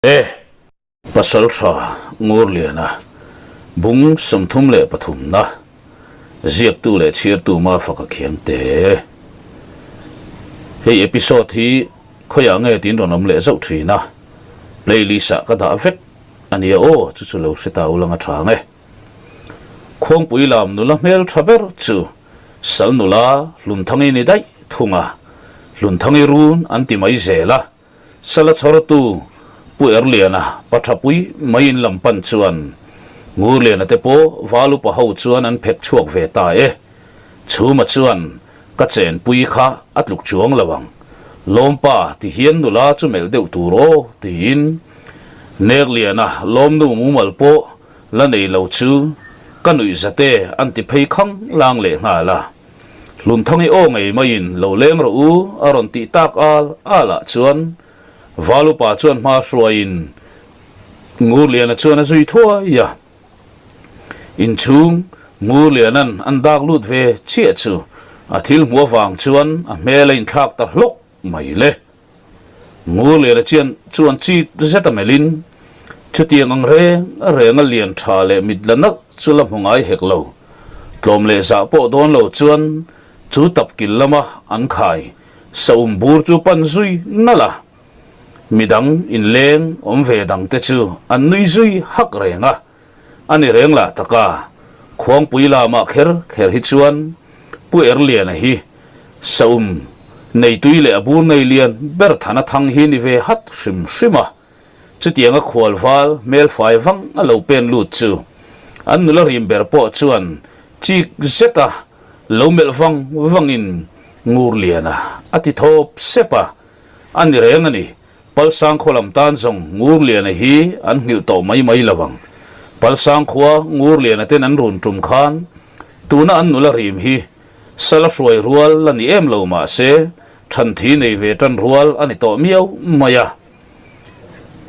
E! Pasalṭha Ngurliana bung 33 na ziaktu leh chhiartu Mafaka Khiangte. Hei episode hi khawiah nge tiin rawn awm leh zauh ṭhin a, playlist ah ka dah vek a nia aw, chu chu lo hre ta ulanga ṭha ang e. Khuangpui lam nula hmel ṭha ber chu Sal nula Hlunthangi ni daih thung a, Hlunthangi run an ti mai zel a. Sala chhawrtu Pu Erliana pa thapui mai in lam pan chuan Ngurliana te pawh val upa ho chuan an phek chhuak ve ta e. Chhuma chuan ka chenpui kha a tluk chuang lo ang. Lawmpa ti hian nula chu melh deuh tur aw tiin Nekliana lawmnu mumal pawh la nei lo chu ka nuih zate an ti phei khang lang leh nghal a. Hlunthangi aw ngei maiin lo leng rawh u a rawn tih tak al al ah chuan Valupa chuan hma hruaiin Ngurliana chuan a zui thuai a. Inchhung Ngurliana'n an dak lut ve chiah chu a thil hmuh avang chuan a hmel a inthlak ta hlawk mai le. Ngurliana chian chuan chik zet a melhin chutiang ang reng reng a lian tha leh mit la nalh chu la hmu ngai hek lo. Tlawm leh zah pawh dawn lo chuan chu tapkil lama an khai saum bur chu pan zui nalh a. Midang inleng awm ve dang te chu an nui zui hak reng a. A ni reng lah tak a, Khuangpui lamah kher kher hi chuan Pu Erliana hi saum neitui leh a bur nei lian ber thana thang hi ni ve hat hrim hrim a, chutianga khual val hmel fai vang a lo pen lut chu an nula rim ber pawh chuan chik zeta lo melh vang vangin Ngurliana a ti thawp sep a, a ni reng a ni. Palsang khaw lam tan zawng Ngurliana hi an nghilh tawh mai mai lo ang. Palsang khua Ngurliana ten an run tum khan tuna an nula rim hi sala hruai rual la ni em lo mah se thanthi nei ve tan rual a ni tawh miau mai a.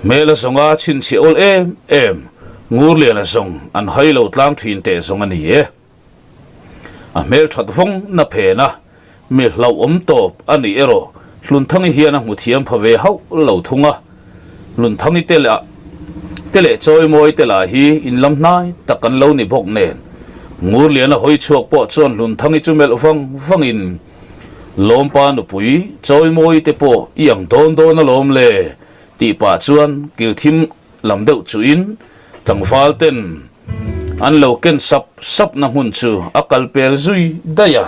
Hmela zawnga chhinchhiah awl em em Ngurliana zawng an hai lo tlang thin teh zawng a ni e. A hmel that vawng na phen a, mi hlauhawm tawp a nih erawh Hlunthangi hian a hmu thiam pha ve hauh lo thung a. Hlunthangi te leh te leh Chawimawi te lah hi inlam hnai tak an lo ni bawk nen. Ngurliana hawi chhuak pawh chuan Hlunthangi chu melh vang vangin, Lawmpa nupui Chawimawi te pawh i ang dawn dawn alawm le tih pah chuan kilthim lam deuh chuhin tlangval ten An lo ken sap sap na hmun chu a kal pel zui daih a.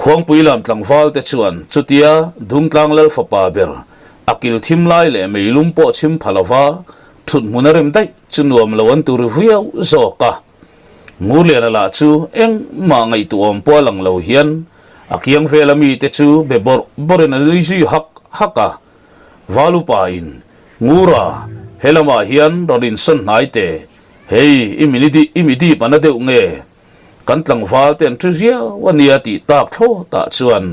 Khuangpui lam tlangval te chuan chutia Dungtlang lal fapa ber a kil thim lai leh meilum pawh chhim pha lova thut hmun a rem daih chu nuam lo an tur viau zawk a. Ngurliana lah chu engmah ngaihtuahawm pawh a lang lo hian a kiang vela mite chu be bawrh bawrhin a nui zui hak hak a. Valupa in, Ngura, he lamah hian rawn insawn hnai teh, hei i mini dih i mi dip a na deuh nge? Kan tlangval te an ṭhi riau a nia tih tak thlawtah chuan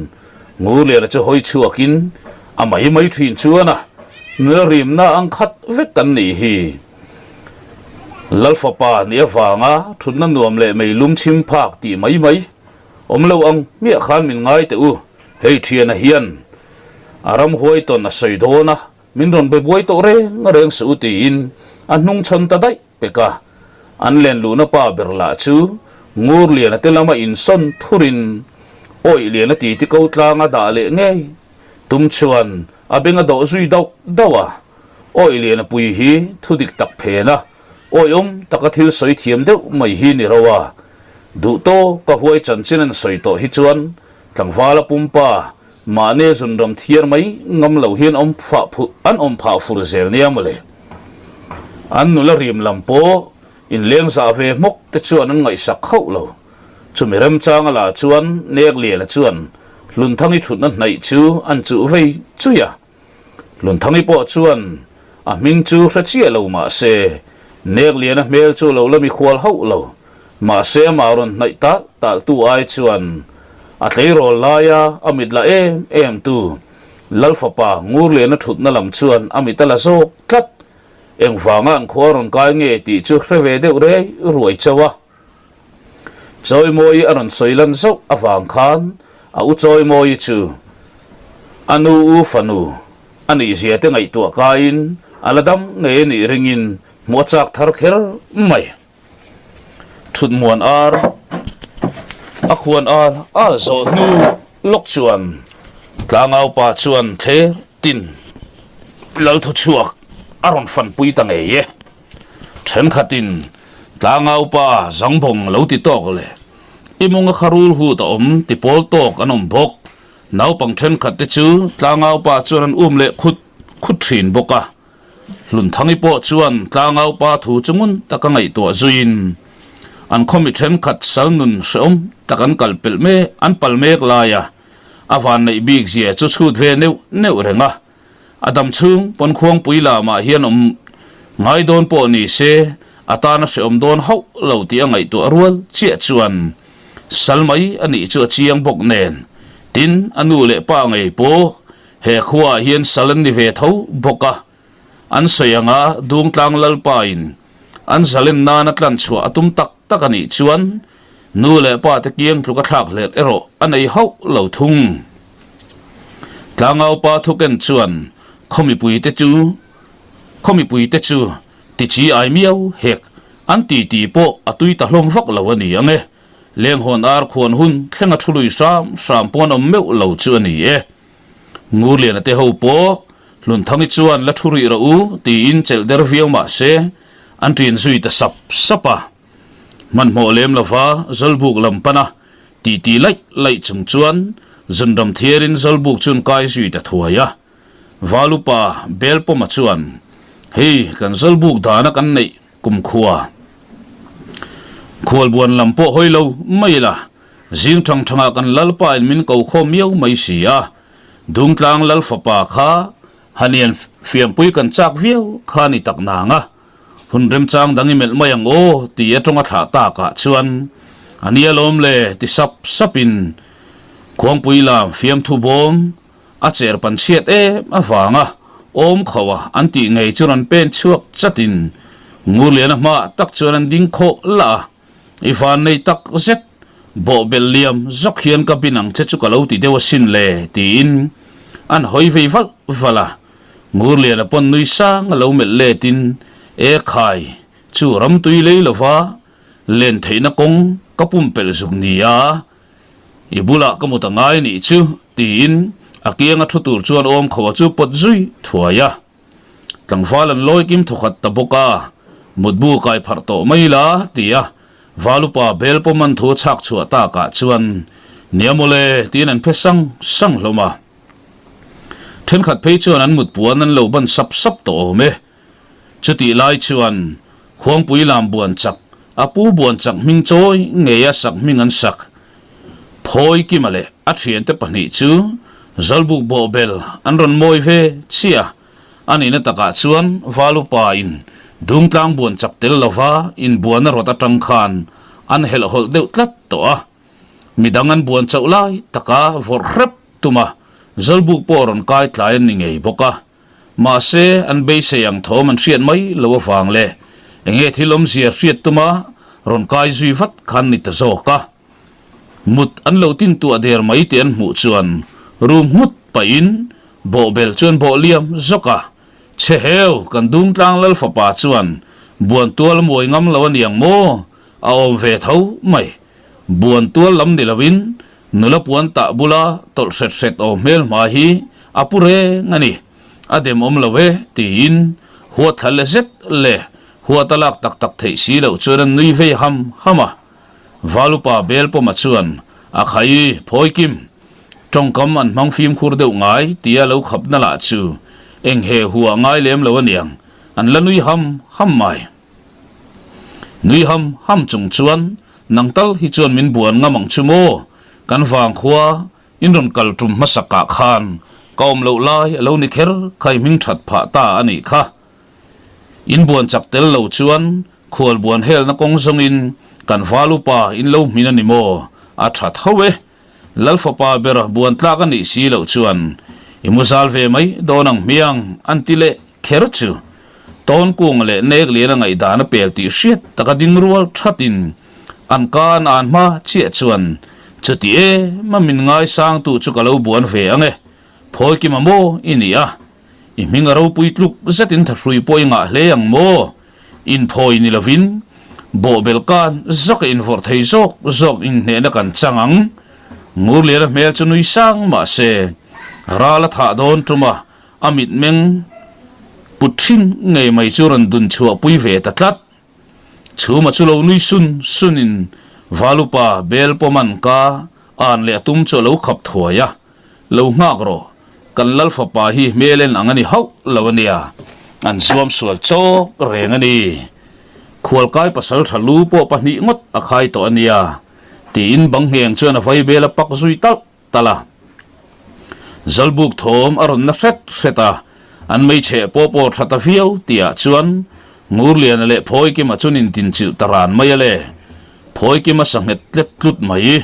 Ngurliana chu hawi chhuakin a mai mai ṭhin chuan a nula rimna ang khat vek kan nih hi. Lalfapa nih avanga ṭhutna nuam leh meilum chhim phak tih mai mai awm lo ang hmiah khan min ngai teh u, hei ṭhiana hian A ramhuai tawn a sawi dawn a, min rawn be buai tawh reng reng suh u tiin a hnung chhawn ta daih pek a. An len luhna pa ber lah chu Ngurliana te lama insawn thurin Awihliana titi ko tlanga dah leh ngei tum chuan a beng a dawh zui dauh dauh a. Awihliana pui hi thu dik tak phen a, awihawm taka thil sawi thiam deuh mai hi ni ro a. Duh tawka huai chanchin an sawi tawh hi chuan tlangvala pumpa Mahni zunram thiar mai ngam lo hian awm phah phu an awm phah fur zel nia mawle. An nula rim lam pawh inleng zah ve hmawk te chuan an ngaihsak hauh lo. Chumi remchanga lah chuan Nekliana chuan Hlunthangi thutna hnaih chu an chuh vei chui a. Hlunthangi pawh chuan a hming chu hre chiah lo mah se Nekliana hmel chu lo la mikhual hauh lo. Mahse amah rawn hnaih talh talh tu ai chuan a tleirawl laia a mit la em em tu Lalfapa Ngurliana thutna lam chuan a mit a la zawk tlat. Engvanga an khua rawn kai nge tih chu hre ve deuh rei ruai chauh a. Chawimawi a rawn sawi lan zauh avang khan a u Chawimawi chu. A nu u fanu a nihzia te ngaihtuah kaiin a la dam ngei a nih ringin hmuh a chak thar kher mai. Thutmuan ar a khuan al al zawh hnu lawk chuan tlangau pa chuan thler tin Lalthuchhuak a rawn fanpui ta ngei e. Thenkhatin tlangau pa zangbawng lo ti tawk leh i munga kha rul hut a awm ti pawl tawk an awm bawk. Naupang thenkhat te chu tlangau pa chuan an um leh khut khut thin bawk a. Hlunthangi pawh chuan tlangau pa thu chu ngun taka ngaihtuah zuiin an khawmi thenkhat sal nun hrehawm tak an kal pelh mek an pal mek laia a vanneih bik zia chu chhut ve neuh neuh reng a. A dam chhung pawn khuangpui lamah hian awm ngai dawn pawh ni se, a tana hrehawm dawn hauh lo tih a ngaihtuah rual chiah chuan sal mai a nih chu a chiang bawk nen. Tin, a nu leh pa ngei pawh he khuaah hian sal an ni ve tho bawk a. An sawi anga Dungtlang Lalpain an zalen nana tlan chhuah a tum tak tak a nih chuan nu leh pa te kiang tluk a thlak hlet erawh a nei hauh lo thung. Tlangau pa thuken chuan khaw mipui te chu khaw mipui te chu ti chi ai miau hek an ti ti pawh a tui ta hlawm vak lo a ni ang e. Lenghawn ar khuan hun thleng a thu lui hram hram pawh an awm meuh lo chu a ni e. Ngurliana te ho pawh Hlunthangi chuan la thu rih rawh u tiin chelh der viau mah se an ṭin zui ta sap sap a. Hmanhmawh lem lova Zawlbuk lam pana titi laih laih chung chuan Zunram thiarin Zawlbuk chu an kai zui ta thuai a. Valupa Belpawma chuan, Hei kan Zawlbuk dana kan neih kumkhua khualbuan lam pawh hawi lo mai la, zing thang thangah kan Lalpa in min ko khawm miau mai si a, Dungtlang Lal fapa kha Hanian fiampui kan chak viau kha ni tak nang a. Hun remchang dang i melh mai ang aw ti a tawnga thlah takah chuan a nia lawm le ti sap sapin Khuangpui lam fiamthu bawm a cher pan chhiat em avanga awm kho a an tih ngei chu rawn pen chhuak chatin Ngurliana hmaah tak chuan an ding khawh lah a, I van nei tak zet bawhbelh liam zawk hian ka bin ang che chu ka lo ti deuh asin le tiin an hawi vei valh valh a. Ngurliana pawn nui sang a lo melh letin, E khai, chu ram tui lei lova len theihna kawng ka pumpelh zuk nia, i bulah ka mut a ngai nih chu, tiin a kianga thu tur chuan awmkhawa chu pawt zui thuai a. Tlangval an lawi kim thawkhat ta bawk a, mutbu kai pharh tawh mai la, ti a Valupa bel pawm an thu a chhak chhuah takah chuan, Nia mawle, tiin an phe sang sang hlawm a. Thenkhat phei chuan an mut puan an lo ban sap sap tawh awm e. Chutih lai chuan Khuangpui lam buan chak, a pu buan chak hming chawi ngeia sak hming an sak. Phawi Kima leh a thiante pahnih chu Zawlbuk bawhbel an rawn mawi ve chiah. A nihna takah chuan Valupa in Dungtlang buan chak tel lova inbuan a rawt atang khan an helhhawlh deuh tlat tawh a. Midang an buan chauh lai taka vawrh hrep tum a, Zawlbuk pawh rawn kai tlai an ni ngei bawk a. Mahse, an beisei ang thawm an hriat mai lo avang leh enge thil awmzia hriat tuma rawn kai zui vat khan ni ta zawk a. Mut an lo tin tuah der mai tih an hmuh chuan rum nghut pahin bawhbel chu an bawh liam zawk a. Chhe heu, kan Dungtlang Lal fapa chuan buan tual a muai ngam lo a niang maw? A awm ve tho mai. Buan tual lam ni loin nula puan tah bula tawlh hret hret aw hmel hma hi a pu reng a ni. A dem awm lo e tiin huat thla le zet leh huat a lak tak tak theih si loh chuan an nui vei ham ham a. Valupa Belpawma chuan a khai phawi kim tawngkam an hmang fimkhur deuh ngai tia lo khapna lah chu eng he hua ngai lem lo aniang an la nui ham ham mai. Nui ham ham chung chuan nang tal hi chuan min buan ngam ang chu maw? Kan vang khua in rawn kal tum hmasak ah khan ka awm loh lai a lo ni kher kha i hming that phah ta a nih kha. In buan chak tel lo chuan khual buan helna kawng zawngin kan val upa in lo hmin a ni maw? A tha tho e. Lal fapa ber buan tlak a nih si loh chuan i mu zal ve mai dawn ang hmiang an ti leh kher chu tawn kung leh nek lian a ngaihdan a pel tih hriat taka ding rual thatin an ka an an hma chiah chuan chuti em a min ngaisangtu chu ka lo buan ve ang e. Phawikima maw i ni a, i hming a ropui tluk zetin thahrui pawh i ngah hle ang maw? Inphawi ni lovin bawhbel kan zaka invawrh thei zawk zawk inhnehna kan chang ang. Ngurliana hmel chu nui sang mah se, ral a thah dawn tum a, a mitmeng put thin ngei mai chu rawn dun chhuahpui ve ta tlat. Chhuma chu lo nui sun sunin Valupa bel pawman ka an leh a tum chu a lo khap thuai a, Lo nghak rawh, kan lal fapa hi hmel en ang a ni hauh lo a nia, an zuam sual chawk reng a ni. Khualkai pasal tha lu pawh pahnih ngawt a khai tawh a nia, tiin bang ngheng chuan a vai bel a pak zui talh talh a. Zalbuk thawm a rawn na hret hret a, an meicheh pawh pawh tha ta viau tihah chuan Ngurliana leh Phawikima chuan intinchilh ta ran mai a le. Phawikima sanghet tlet tlut mai.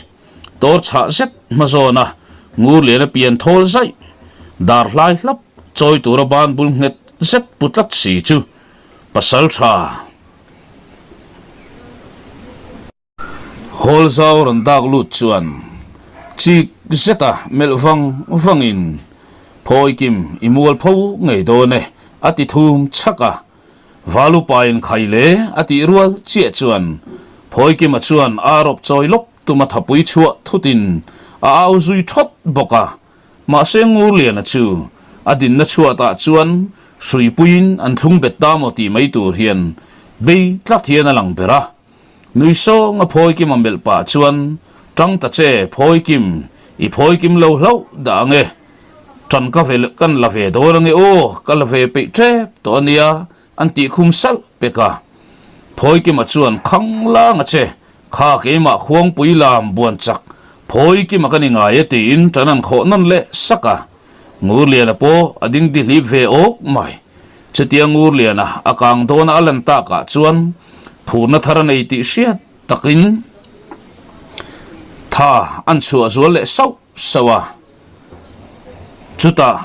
Tawr chhah zet hma zawn a, Ngurliana pian thawl zaih, dar hlai hlap chawi tura ban bul nghet zet pu tlat si chu pasal tha. Hawl zau rawn dak lut chuan chik zeta melh vang vangin, Phawikim i mual pho ngei dawn e, a ti thum chhak a. Valupain khai le a tih rual chiah chuan Phawikima chuan a rawp chawi lawp tuma thapui chhuah thutin a au zui thawt bawk a. Mahse Ngurliana chu a dinna chhuatah chuan hruipuiin an thlung bet ta maw tih mai tur hian bei tlat hian a lang ber a. Nui sawng a Phawikima melh pah chuan, Tang ta che, Phawikim, i Phawikim lo hlauh dah ang e. Tan ka ve kan la ve dawn ange aw, ka la ve peih tep tawh a nia, an tih khum salh pek a. Phawikima chuan, Khang lang a che, kha keimah khuangpui lam buan chak, Phawikima ka ni ngai e tiin tan an khawh nawn leh sak a. Ngurliana pawh a ding dihlip ve awk mai. Chutia Ngurliana a kang dawna a lan takah chuan phurna thar a nei tih hriat takin tha an chhuah zual leh sauh sauh a. Chutah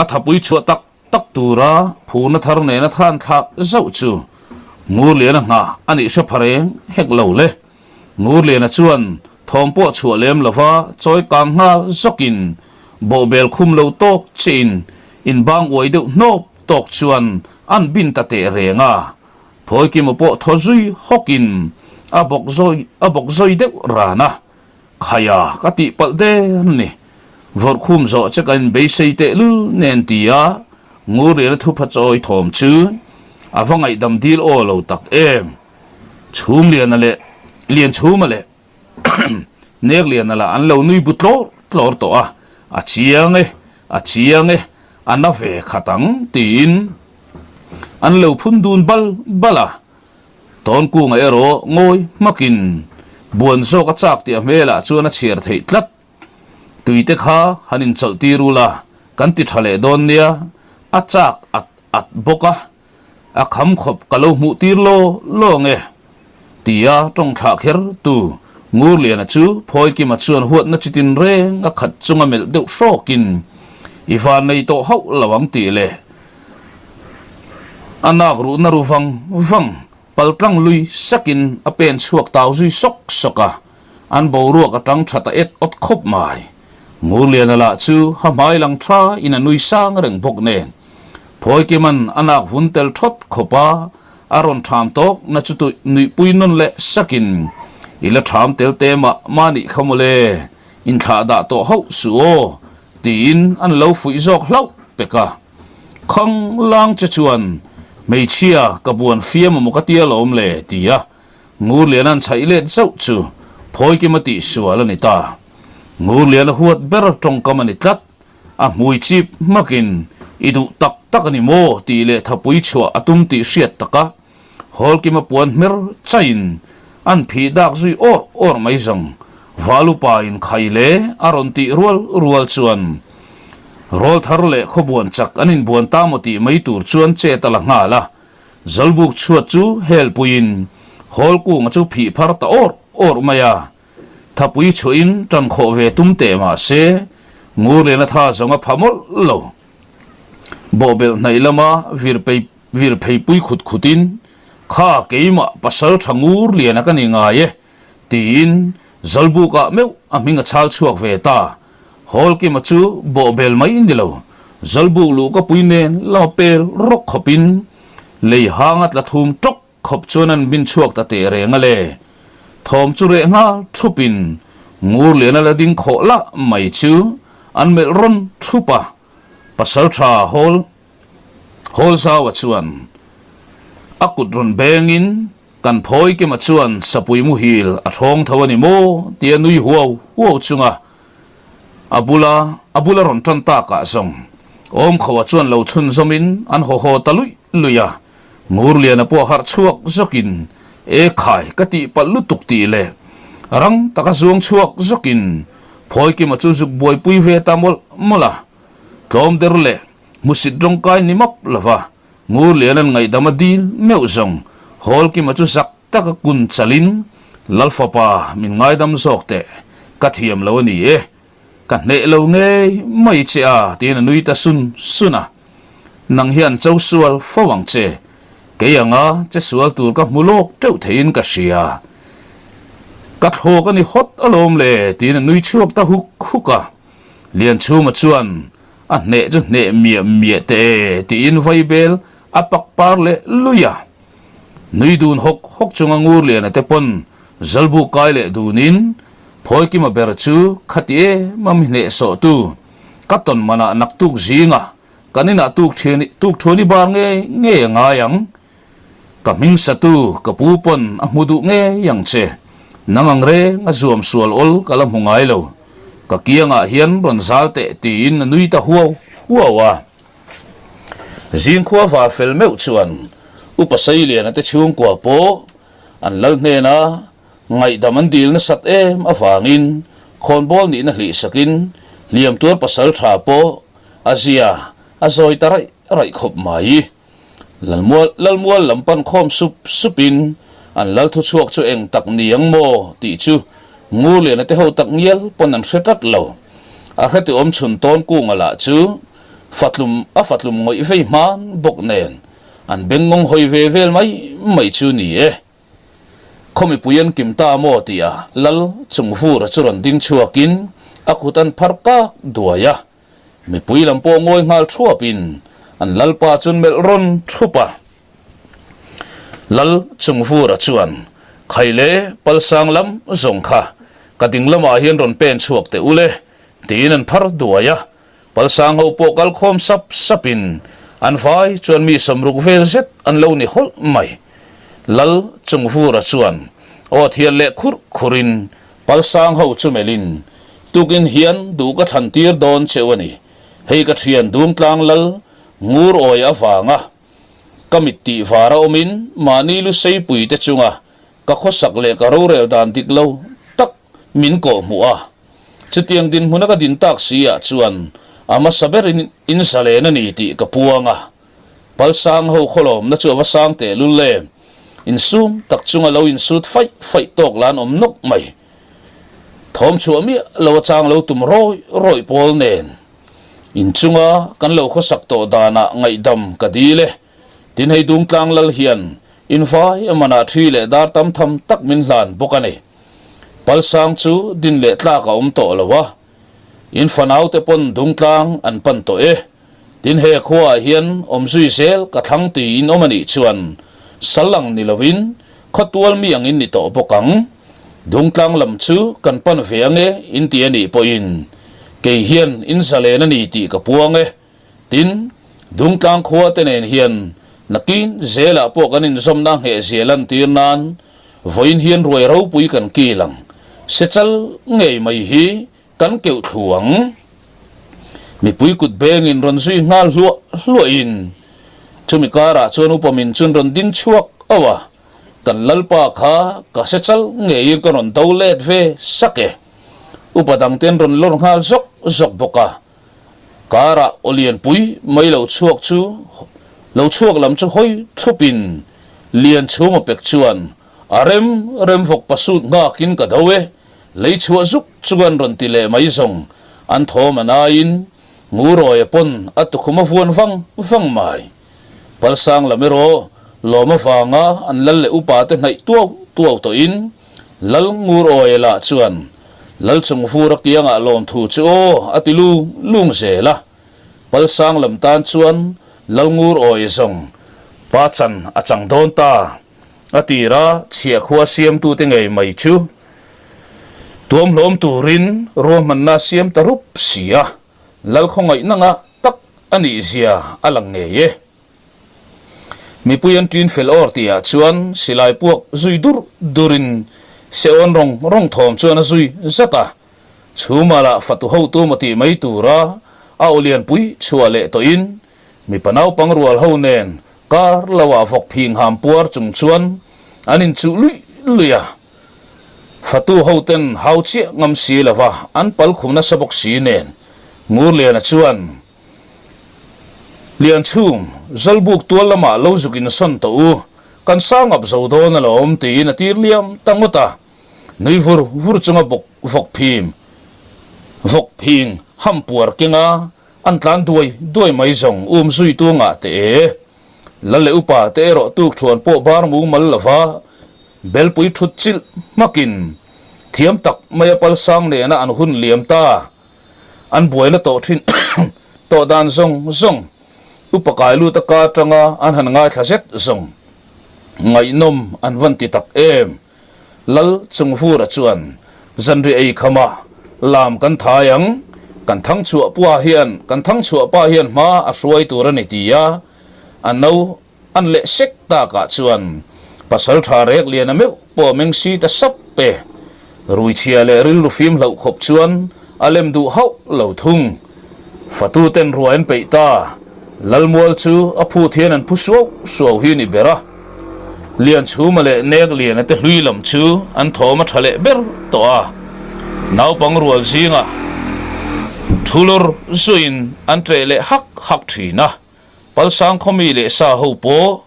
a thapui chhuah tak tak tura phurna thar nena than thlak zauh chu Ngurliana nghah a nih hre pha reng hek lo le. Ngurliana chuan thawm pawh chhuah lem lova chawi kang nghal zawkin bawhbel khum lo tawk chiin inbang uai deuh hnawp tawk chuan an bin ta teh reng a. Phawikima pawh thaw zui hawkin a bawk zawi a bawk zawi deuh ran a. Khaia ka tih palh der ni. Vawrh khum zawh che ka inbeisei tehlul nen tia Ngurliana thupha chawi thawm chu a va ngaihdam dil aw lo tak em. Chhumliana leh Lianchhuma leh Nekliana lah an lo nui bu tlawr tlawr tawh a, a chiang e, a chiang e, a na ve khat ang tiin an lo phun dun bal bal a. Tawnkunga erawh ngawi hmakin buan zawk a chak tih a hmelah chuan a chhiar theih tlat. Tuite kha han inchawlh tir ula kan ti tha leh dawn nia, a chak at at bawk a, a kham khawp ka lo hmuh tir law law nge? Tia tawng thlah kher tu Ngurliana chu Phawikima chuan huatna chi tin reng a khat chunga melh deuh hrawkin i van nei tawh hauh lo ang tih leh a nak ruhna ru vang vang paltlang lui sakin a pen chhuak tau zui sawk sawk a. An boruak a tang tha ta et awt khawp mai. Ngurliana lah chu ha hmai lang tha in a nui sang reng bawk nen. Phawikiman a nak vun tel thawt khawp a, a rawn tham tawk na chu tuih nuihpui nawn leh sakin, I la tham tel te mah mah nih kha mawle, inthlah dah tawh hauh suh aw, tiin an lo fuih zawk hlauh pek a. Khang lang che chuan, Hmeichhia ka buan fiam amaw ka tia lawm le, ti a. Ngurliana'n chhaih let zauh chu Phawikima tihsual a ni ta. Ngurliana huat ber tawngkam a ni tlat. A hmui chip hmakin, I duh tak tak a ni maw? tih leh thapui chhuah a tum tih hriat taka Hawlkima puan hmer chaiin an phih dak zui awr awr mai zawng. Valupa in khai le a rawn tih rual rual chuan rawlthar leh khawbuan chak an inbuan ta maw tih mai tur chuan chet a la nghal a. Zawlbuk chhuat chu hel puiin hawl kunga chu phih phar ta awrh awrh mai a, thapui chhuahin tan khawh ve tum teh mah se Ngurliana tha zawng a pha mawlh lo. Bawhbelh hnaih lama vir pei vir phei pui khut khutin, Kha keimah pasal tha Ngurliana ka ni ngai e, tiin Zawlbukah meuh a hming a chhal chhuak ve ta. Hawlkima chu bawhbel mai ni lo, Zawlbuk luh ka pui nen lama pel rawk khawpin lei hanga tla thum tawk khawp chuan an bin chhuak ta teh reng a le. Thawm chu reh nghal thupin Ngurliana la ding khawh lah mai chu an melh rawn thup a, Pasaltha Hawl Hawlzaua chuan a kut rawn bengin Kan phawi kima chuan sapui muhil a thawng tho a ni maw? tia nui huau huau chunga a bula a bula rawn tan takah zawng Awmkhoa chuan lo chhunzawmin an haw haw ta luih luih a. Ngurliana pawh harh chhuak zawkin E khai ka tih palh lutuk tih leh rang taka zuang chhuak zawkin phawi kima chu zuk buaipui ve ta mawlh mawlh a. Tlawm der leh hmusit rawngkai ni map lova Ngurliana'n ngaihdam a dil meuh zawng Hawlkima chu zak taka kun chalin, Lalfapa, min ngaidam zawk teh, ka thiam lo a ni e, ka hneh lo ngei mai che a, tiin a nui ta sun sun a. Nang hian cho sual fo ang che, kei anga che sual tur ka hmu lawk teuh theiin ka hria. Ka thlawk a ni hawt alawm le, tiin a nui chhuak ta huk huk a. Lianchhuma chuan A hneh chu hneh miah miah teh e tiin vaibel a pak par leh lui a. Nui dun hawk hawk chunga Ngurliana te pawn Zalbu kai leh dunin Phawikima ber chu khati em a mi hneh sawh tu ka tawn manah naktuk zingah kan inah tuk thian tuk thuan i bar ngei ngei a ngai ang. Ka hming satu ka pu pawn a hmu duh ngei ang che. Nang ang reng a zuam sual awl ka la hmu ngai lo. Ka kiangah hian rawn zal teh tiin a nui ta huau huau a. Zingkhua va fel meuh chuan Upa Sailiana te chhungkua pawh an lal hnena ngaihdam an dil nasat em avangin khawnbawl nihna hlih sakin hliam tuar pasal tha pawh a zia a zawi ta raih raih khawp mai. Lalmual Lalmual lam pan khawm sup supin an lal thuchhuak chu eng tak ni ang maw tih chu Ngurliana te ho tak ngial pawn an hre tlat lo. A hreti awm chhun tawn kunga lah chu fatlum a fatlum ngawih vei hman bawk nen an bengngawng hawi ve vel mai mai chu ni e. Khaw mipui an kim ta maw tia Lal Chungvura chu rawn ding chhuakin a kut an phar kak duai a. Mipui lam pawh ngawi nghal thuapin an lalpa chuan melh rawn thup a. Lal Chungvura chuan, Khai le, Palsang lam zawng kha ka ding lamah hian rawn pen chhuak teh u le, tiin an phar duai a. Palsang ho pawh kal khawm sap sapin an vai chuan mi sawmruk vel zet an lo ni hawlh mai. Lal Chungvura chuan aw thian leh khurh khurin Palsang ho chu melhin, Tukin hian duh ka thlan tir dawn cheu a ni. Hei ka thian Dungtlang lal ngur awi avanga ka mit tih var a awmin mahni lu seipui te chunga ka khawsak leh ka rorel dan dik lo tak min kawh hmuh a. Chutiang dinhmuna ka din tak si ah chuan a hmasa berin in zalen a ni tih ka puang a. Palsang ho khawlawmna chu a va sang teh lul em? Insum tak chunga lo insut faih faih tawk la an awm nawk mai. Thawm chhuah miah lo a chang lo tum rawih rawih pawl nen inchunga kan lo khawsak tawh danah ngaihdam ka dil e. Tin hei Dungtlang lal hian invai a manah thi leh dar tam tham tak min hlan bawk a ni. Palsang chu din leh tlak a awm tawh lo a. In fanaute pawn Dungtlang an pan tawh e. Tin he khuaah hian awmzui zel ka thlang tiin awm a nih chuan sal ang ni loin khawtual mi angin ni tawh bawk ang. Dungtlang lam chu kan pan ve ange in ti a nih pawhin kei hian in zalen a ni tih ka puang e. Tin, Dungtlang khua te nen hian nakin zelah pawh kan inzawmna nghehzia lantir nan vawiin hian ruai ropui kan kil ang. Sechal ngei mai hi kan keuh thlu ang. Mipui kut bengin rawn zui nghal hluah hluahin chumi karah chuan upa min chun rawn ding chhuak auh a, kan lalpa kha ka sechal ngeiin ka rawn do let ve sak e. Upa dangten rawn lawr nghal zawk zawk bawk a. Karah aw lianpui mai lo chhuak chu lo chhuak lam chu hawi thupin Lianchhuma pek chuan a rem rem vawk pasut nghakin ka do e, lei chhuah zuk chuan rawn ti leh mai zawng an thawm a naiin Ngurawia pawn a tukhum a vuan vang vang mai. Palsang lam erawh lawm avanga an lal leh upa te hnaih tuau tuau tawhin Lal Ngurawia lah chuan. Lalchungvura kiangah lawmthu chu aw a ti lung lung zel a. Palsang lam tan chuan Lalngur awi zawng pa chan a chang dawn ta. A tira chhiahkhua siamtute ngei mai chu tuamhlawm turin ruahmanna a siam ta rup si a, Lalkhawngaihna ngah tak a nih zia a lang ngei e. Mipui an ṭin fel awr tihah chuan silai puak zui dur durin seawn rawng rawng thawm chuan a zui zat a. Chhuma lah fatu hotu maw tih mai tura a aw lianpui chhuah leh tawhin mipa naupang rual ho nen kar loah vawk phing ham puar chung chuan an inchuh luih luih a. Fatu hoten hau chiah ngam si lova an pal khum nasa bawk si nen Ngurliana chuan Lianchhung, Zawlbuk tual lamah lo zuk insawn tawh u, kan sangap zo dawn alawm tiin a tir liam ta ngawt a. Nui vur vur chunga bawk vawk phim, vawk phing ham puar kenga an tlan duai duai mai zawng um zuitu ngah teh e. Lal leh upa te erawh tuk thuan pawh bar mumal lova belpui thut chilh hmakin thiam tak maia palsang nena an hun liam ta. An buaina tawh thin tawh dan zawng zawng upa kai lut a ka atanga an han ngaithla zet zawng ngaihnawm an van ti tak em. Lal Chungvura chuan zanriah ei khamah lam kan thai ang, kan thangchhuah pua hian kan thangchhuah pa hian hma a hruai tur a ni ti a, a no An leh sek takah chuan pasal tha rek lian a meuh pawh meng si ta sap e. Ruichhia leh rilru fim hlauh khawp chuan a lem duh hauh lo thung. Fatu ten ruai an peih ta, Lalmual chu a phut hian an phu suau suau hi ni ber a. Lianchhuma leh Nek Liana te hlui lam chu an thawm a tha leh ber tawh a. Naupang rual zingah thulur zuiin an ṭeh leh hak hak ṭhin a. Palsang khawmi leh sa ho pawh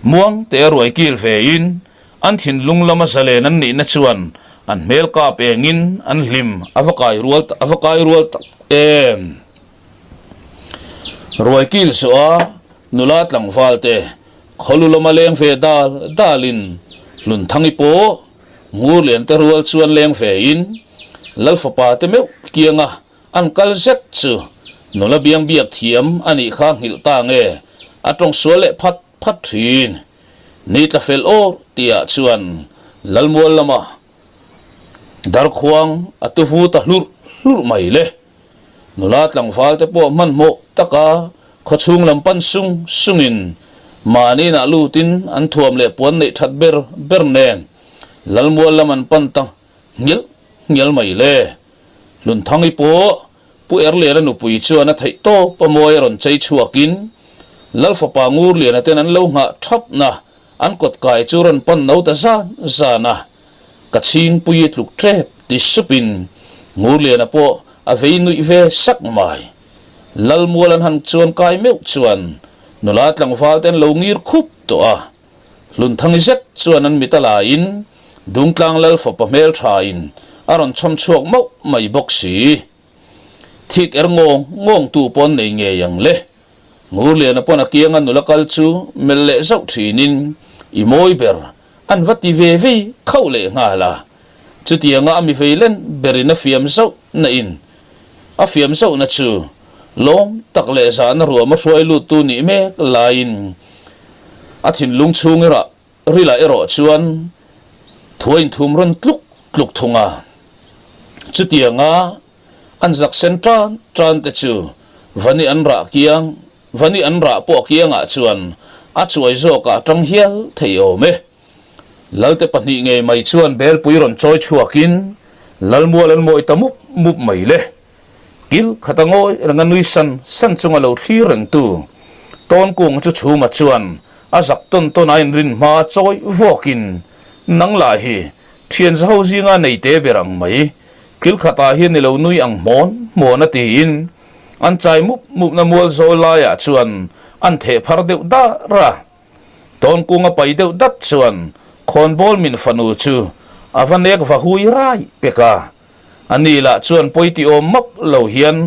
muang te a ruai kil ve in an thinlung lama zalen an nihna chuan an hmel kap engin an hlim a va kai rual a va kai rual tak em. Ruai kil zawh a nula tlangval te khawlu lama leng ve dal dal in Hlunthangi pawh Ngurlian te rual chuan leng ve in Lalfapa te meuh kianga An kal zet chu nula biang biak thiam a nih kha nghilh ta nge a tawng sual leh phat phat thin. Ni tla fel awr tihah chuan Lalmual lama darkhuang a tuvu ta hlurh hlurh mai le. Nula tlangval te pawh hmanhmawh taka khawchhung lam pan sung sungin mahni inah lutin an thuam leh puan neih that ber ber nen Lalmual lam an pan ta Nghilh nghial mai le. Hlunthangi pawh Pu Erliana nupui chuan a theih tawp a mawi a rawn chei chhuakin Lalfapa Ngurliana ten an lo nghah thapna an kawt kai chu rawn pan no ta zan zan a, ka chhingpui tluk tep ti supin Ngurliana pawh a vei nuih ve sak mai. Lalmual an han chuan kai meuh chuan nula tlangval te an lo ngir khup tawh a. Hlunthangi zet chuan an mit a laiin Dungtlang Lal fapa hmelthain a rawn chham chhuak mauh mai bawk si. Thik er ngawng ngawng tu pawn nei ngei ang le. Ngurliana pawn a kianga nula kal chu melh leh zauh thinin i mawi ber an va ti ve vei khauh leh nghal a. Chutianga a mi vei len berin a fiam zauh na in a fiam zauh na chu lawm tak leh zahna ruam a hruai lut tu nih mek laiin a thinlung chhung erah rilah erawh chuan thu a inthum rawn tluk tluk thung a. Chutianga an zak sen tan tan te chu vani an rah kiang vani an rah pawh kiangah chuan a chuai zawkah a tang hial thei awm e. Lalte pahnih ngei mai chuan belpui rawn chawi chhuakin Lalmual an mawi ta mup mup mai le. Kil khat a ngawi reng a nui san san chunga lo thlir rengtu Tawnkung chu Chhuma chuan a zak tawn tawn a inrin hma chawi vawkin nang lah hi thian zaho zinga nei te ber ang mai kil khatah hian i lo nui ang hmawn hmawn a tiin an chai mup mupna mual zawl laiah chuan an theh phar deuh dar a. Tawnkung a pai deuh dat chuan khawnbawl min fanu chu a va nek va hui rai pek a, a ni lah chuan pawi ti awm map lo hian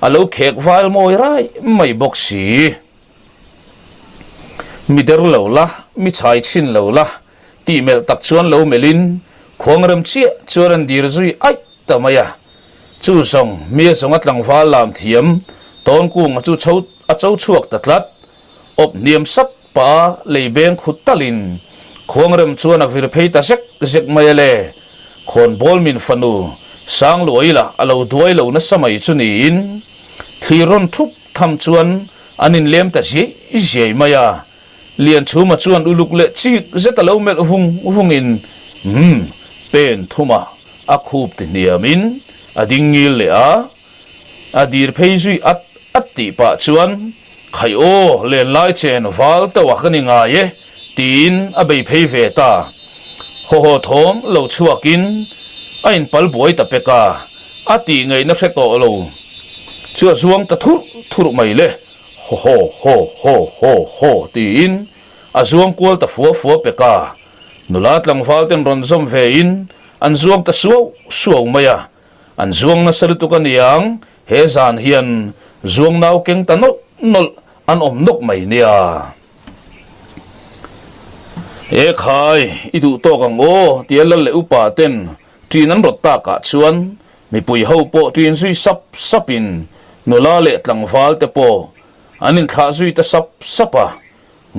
a lo khek val mawi rai mai bawk si. Mi der lo la, mi chhai chhin lo la tih melh tak chuan lo melhin. Khuangrem chiah chuan an dir zui aih ta mai a. Chu zawng mi a zawnga tlangval lam thiam Tawnkunga chu chho a cho chhuak ta tlat. Awp hniam sat pah a lei beng khut talin Khuangrem chuan a vir phei ta zek zek mai a le. Khawnbawl min fanu Sangluai lah a lo duai lo nasa mai chu niin thlir rawn thup tham chuan an inlem ta ziai ziai mai a. Lianchhuma chuan uluk leh chik zet a lo melh vung vungin, Umm, pen thuma a khup ti hniamin a ding ngil leh a, a dir phei zui at at tih pah chuan, Khai aw, lenlai chen val teuh a ka ni ngai e, tiin a bei phei ve ta. Haw haw thawm lo chhuakin a inpal buai ta pek a, a tih ngaihna hre tawh lo chu a zuang ta thurh thurh mai le. Haw haw haw haw haw tiin a zuang kual ta fua fua pek a, nula tlangval ten rawn zawm ve in an zuang ta suau suau mai a, an zuang nasa lutuk a niang he zan hian zuang nau keng ta nawlh nawlh an awm nawk mai nia. E khai, i duh tawk ang aw tia lal leh upa ten ṭin an rawt takah chuan Mipui ho pawh ṭin zui sap sapin nula leh tlangval te pawh an inthlah zui ta sap sap a,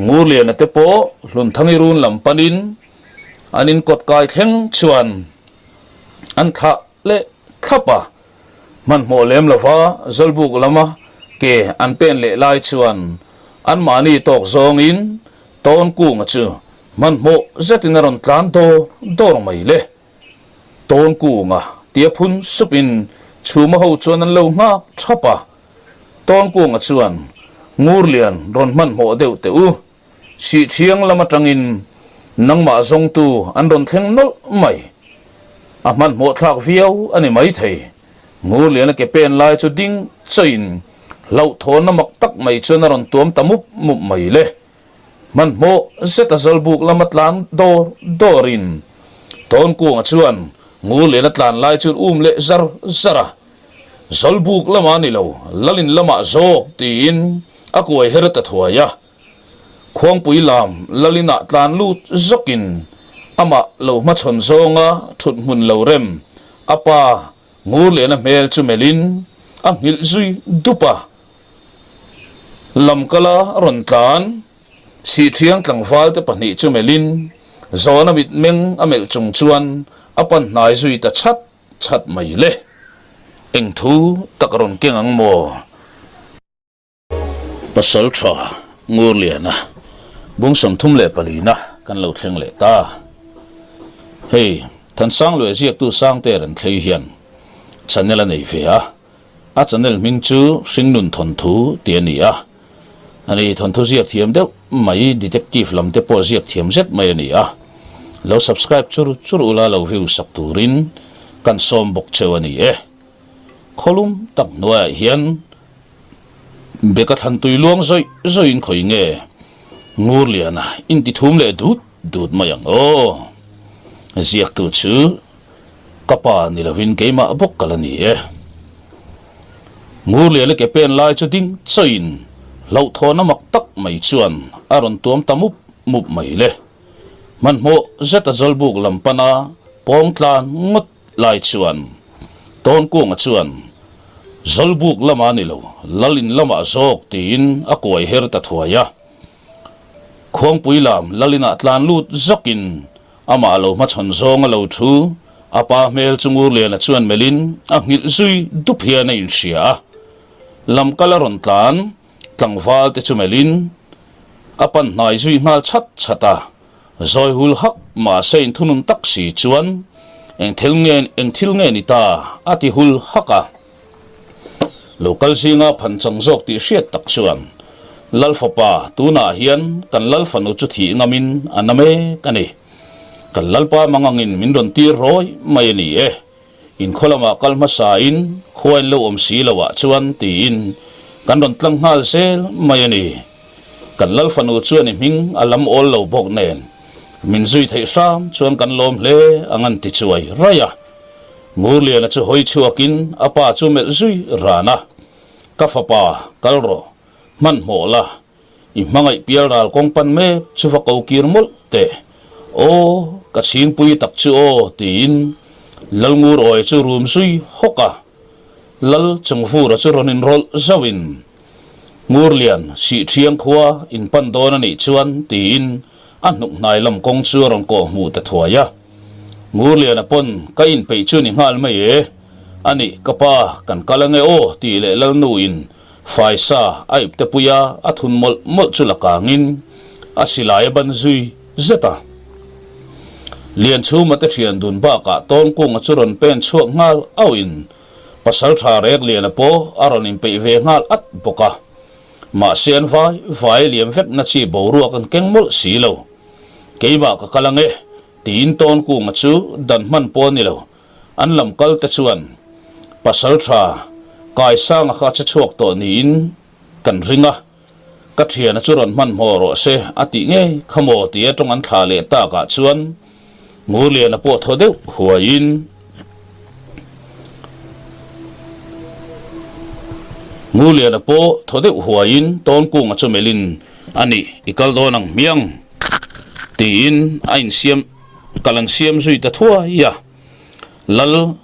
Ngurliana te pawh Hlunthangi run lam panin an inkawt kai thleng chuan an thlah leh thlap a, hmanhmawh lem lova Zawlbuk lama ke an pen leh lai chuan anmahni tawk zawngin Tawnkunga chu hmanhmawh zetin a rawn tlan dawr dawr mai le. Tawnkunga tia phun supin chhuma ho chuan an lo nghak thap a. Tawnkunga chuan Ngurlian rawn hmanhmawh deuh teh u. Sihthiang lam atangin nangmah zawngtu an rawn thleng nawlh mai. A hmanhmawh thlak viau a ni maithei. Ngurliana ke pen lai chu ding chawiin hlauhthawnna mak tak mai chuan a rawn tuam ta mup mup mai le. Hmanhmawh zeta Zawlbuk lama tlan dawr dawrin Tawnkunga chuan Ngurliana tlan lai chu um leh zar zar a, Zawlbuk lamah ni lo, Lalin lamah zawk tiin a kuai her ta thuai a. Khuangpui lam Lalinah tlan lut zawkin amah lo hmachhawn zawnga thut hmun lo rem a pa Ngurliana hmel chu melhin a nghilh zui dup a. Lamkala rawn tlan, Sihthiang tlangvalte pahnih chu melhin, Zawna mitmeng a melh chung chuan a pan hnai zui ta chat chat mai le. Eng thu tak rawn keng ang maw? Pasal tha Ngurliana bung 34 na kan lo thleng leh ta. Hei, Thansangluai ziaktu Sangte rawn thlei hian channel a nei ve a. A channel hming chu Hringnun Thawnthu tih a ni a. Ani thawnthu ziak thiam deuh mai, detective lam te pawh ziak thiam zet mai a ni a. Lo subscribe chur chur ula lo view sak turin kan sawm bawk cheu a ni e. Khawlum tak hnuaiah hian beka thlan tui luang zawih zawihin khawi nge Ngurliana inti thum leh dut dut mai ang aw. Ziaktu chu. Ka pa ni lovin keimah bawk ka la ni e. Ngurliana ke pen lai chu ding chawiin hlauhthawn a mak tak mai chuan a rawn tuam ta mup mup mai le. Hmanhmawh zeta Zawlbuk lam pana pawng tlan ngawt lai chuan Tawnkunga chuan Zawlbuk lamah ni lo, Lalin lamah zawk tiin a kuai her ta thuai a. Khuangpui lam Lalinah tlan lut zawkin Amah lo hmachhawn zawng a lo thu, a pa hmel chu Ngurliana chuan melhin a nghilh zui dup hian a inhria a. Lamkal a rawn tlan, tlangval te chu melhin a pan hnai zui nghal chhat chhat a. Zawi hul hak mahse inthunun tak si chuan eng thil nge eng thil nge ni ta a ti hul hak a. Lo kal zinga phan chang zawk tih hriat tak chuan Lal fapa tunah hian kan Lal fanu chu thih ngamin a na mek a ni. Kan Lalpa mangangin min rawn tir rawi mai a ni e. Inkhaw lamah kal hmasain khua in lo awm si loah chuan tiin kan rawn tlang nghal zel mai a ni. Kan Lal fanu chuan i hming a lam awl lo bawk nen min zui theih hram chuan kan lawm hle ang an ti chuai raih a. Ngurliana chu hawi chhuakin a pa chu melh zui ran a, Ka fapa, kal rawh, hmanhmawh la, i hmangaih pial ral kawng pan mek chu va ko kir mawlh teh. Aw! Ka chhingpui tak chu aw, tiin Lalngur awi chu rum zui hawk a. Lal Chungvura chu rawn inrawlh zauhin, Ngurlian, Sihthiang khua in pan dawn a nih chuan, tiin a hnuk hnai lam kawng chu a rawn kawh hmuh ta thuai a. Ngurliana pawn, Ka inpeih chu ni nghal mai e. A nih, ka pa, kan kal ange aw, tih leh Lalnuin faisa a ipte puia a thun mawlh mawlh chu la kangin a silai a ban zui zet a. Lianchhuma te thian dun bakah Tawnkunga chu rawn pen chhuak nghal auhin Pasaltha Rekliana pawh a rawn inpeih ve nghal at bawk a. Mahse an vai vai liam vek na chi boruak an keng mawlh si lo. Keimah ka kal ange tiin Tawnkunga chu dan hman pawh a ni lo. An lam kal te chuan Pasaltha Kaisanga kha che chhuak tawh niin kan ring a. Ka thiana chu rawn hmanhmawh rawh se a tih ngei kha maw tia tawng an thlah leh takah chuan Ngurliana pawh thaw deuh huaiin Ngurliana pawh thaw deuh huaiin Tawnkunga chu melhin a nih i kal dawn ang hmiang tiin a insiam kal an siam zui ta thuai a. Lal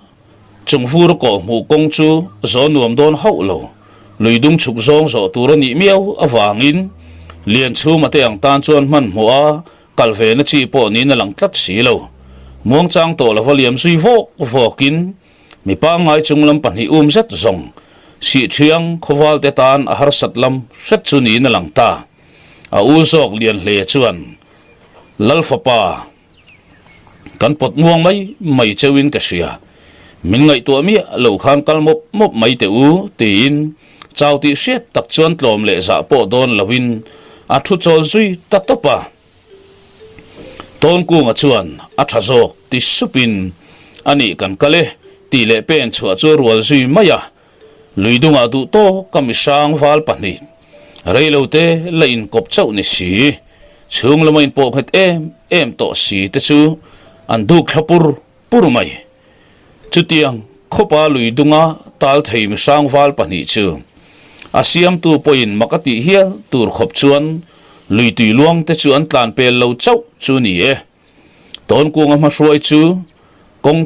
Chung vur kawh hmuh kawng chu zaw nuam dawn hauh lo, lui dung chhuk zawng zawh tur a nih miau avangin Lianchhuma te ang tan chuan hmanhmawh a kal ve na chi pawh niin a lang tlat si lo. Muangchang tawh lova liam zui vawk vawkin mi pangngai chung lam pahnih um zet zawng Sihthiang khawval te tan a harsat lam hret chu niin a lang ta. A u zawk lian hle chuan Lalfapa, Kan pawt muang mai mai cheuhin ka hria. Min ngaihtuah miah lo khan kal mawp mawp mai teh u, tiin chau tih hriat tak chuan tlawm leh zah pawh dawn loin a thu chawl zui ta tawp a. Tawnkunga chuan a tha zawk ti supin a nih kan kal e tih leh pen chhuah chu a rual zui mai a. Lui dungah duh tawk a mihrang val pahnih reilote la inkawp chauh ni si. Chhung lama inpawh nghet em em tawh si te chu an duk thla pur pur mai. Chutiang khawpa lui dunga tal thei mihrang val pahnih chu a siamtu pawhin mak a tih hial tur khawp chuan lui tui luang te chu an tlan pel lo chauh chu ni e. Tawnkunga hmahruai chu kawng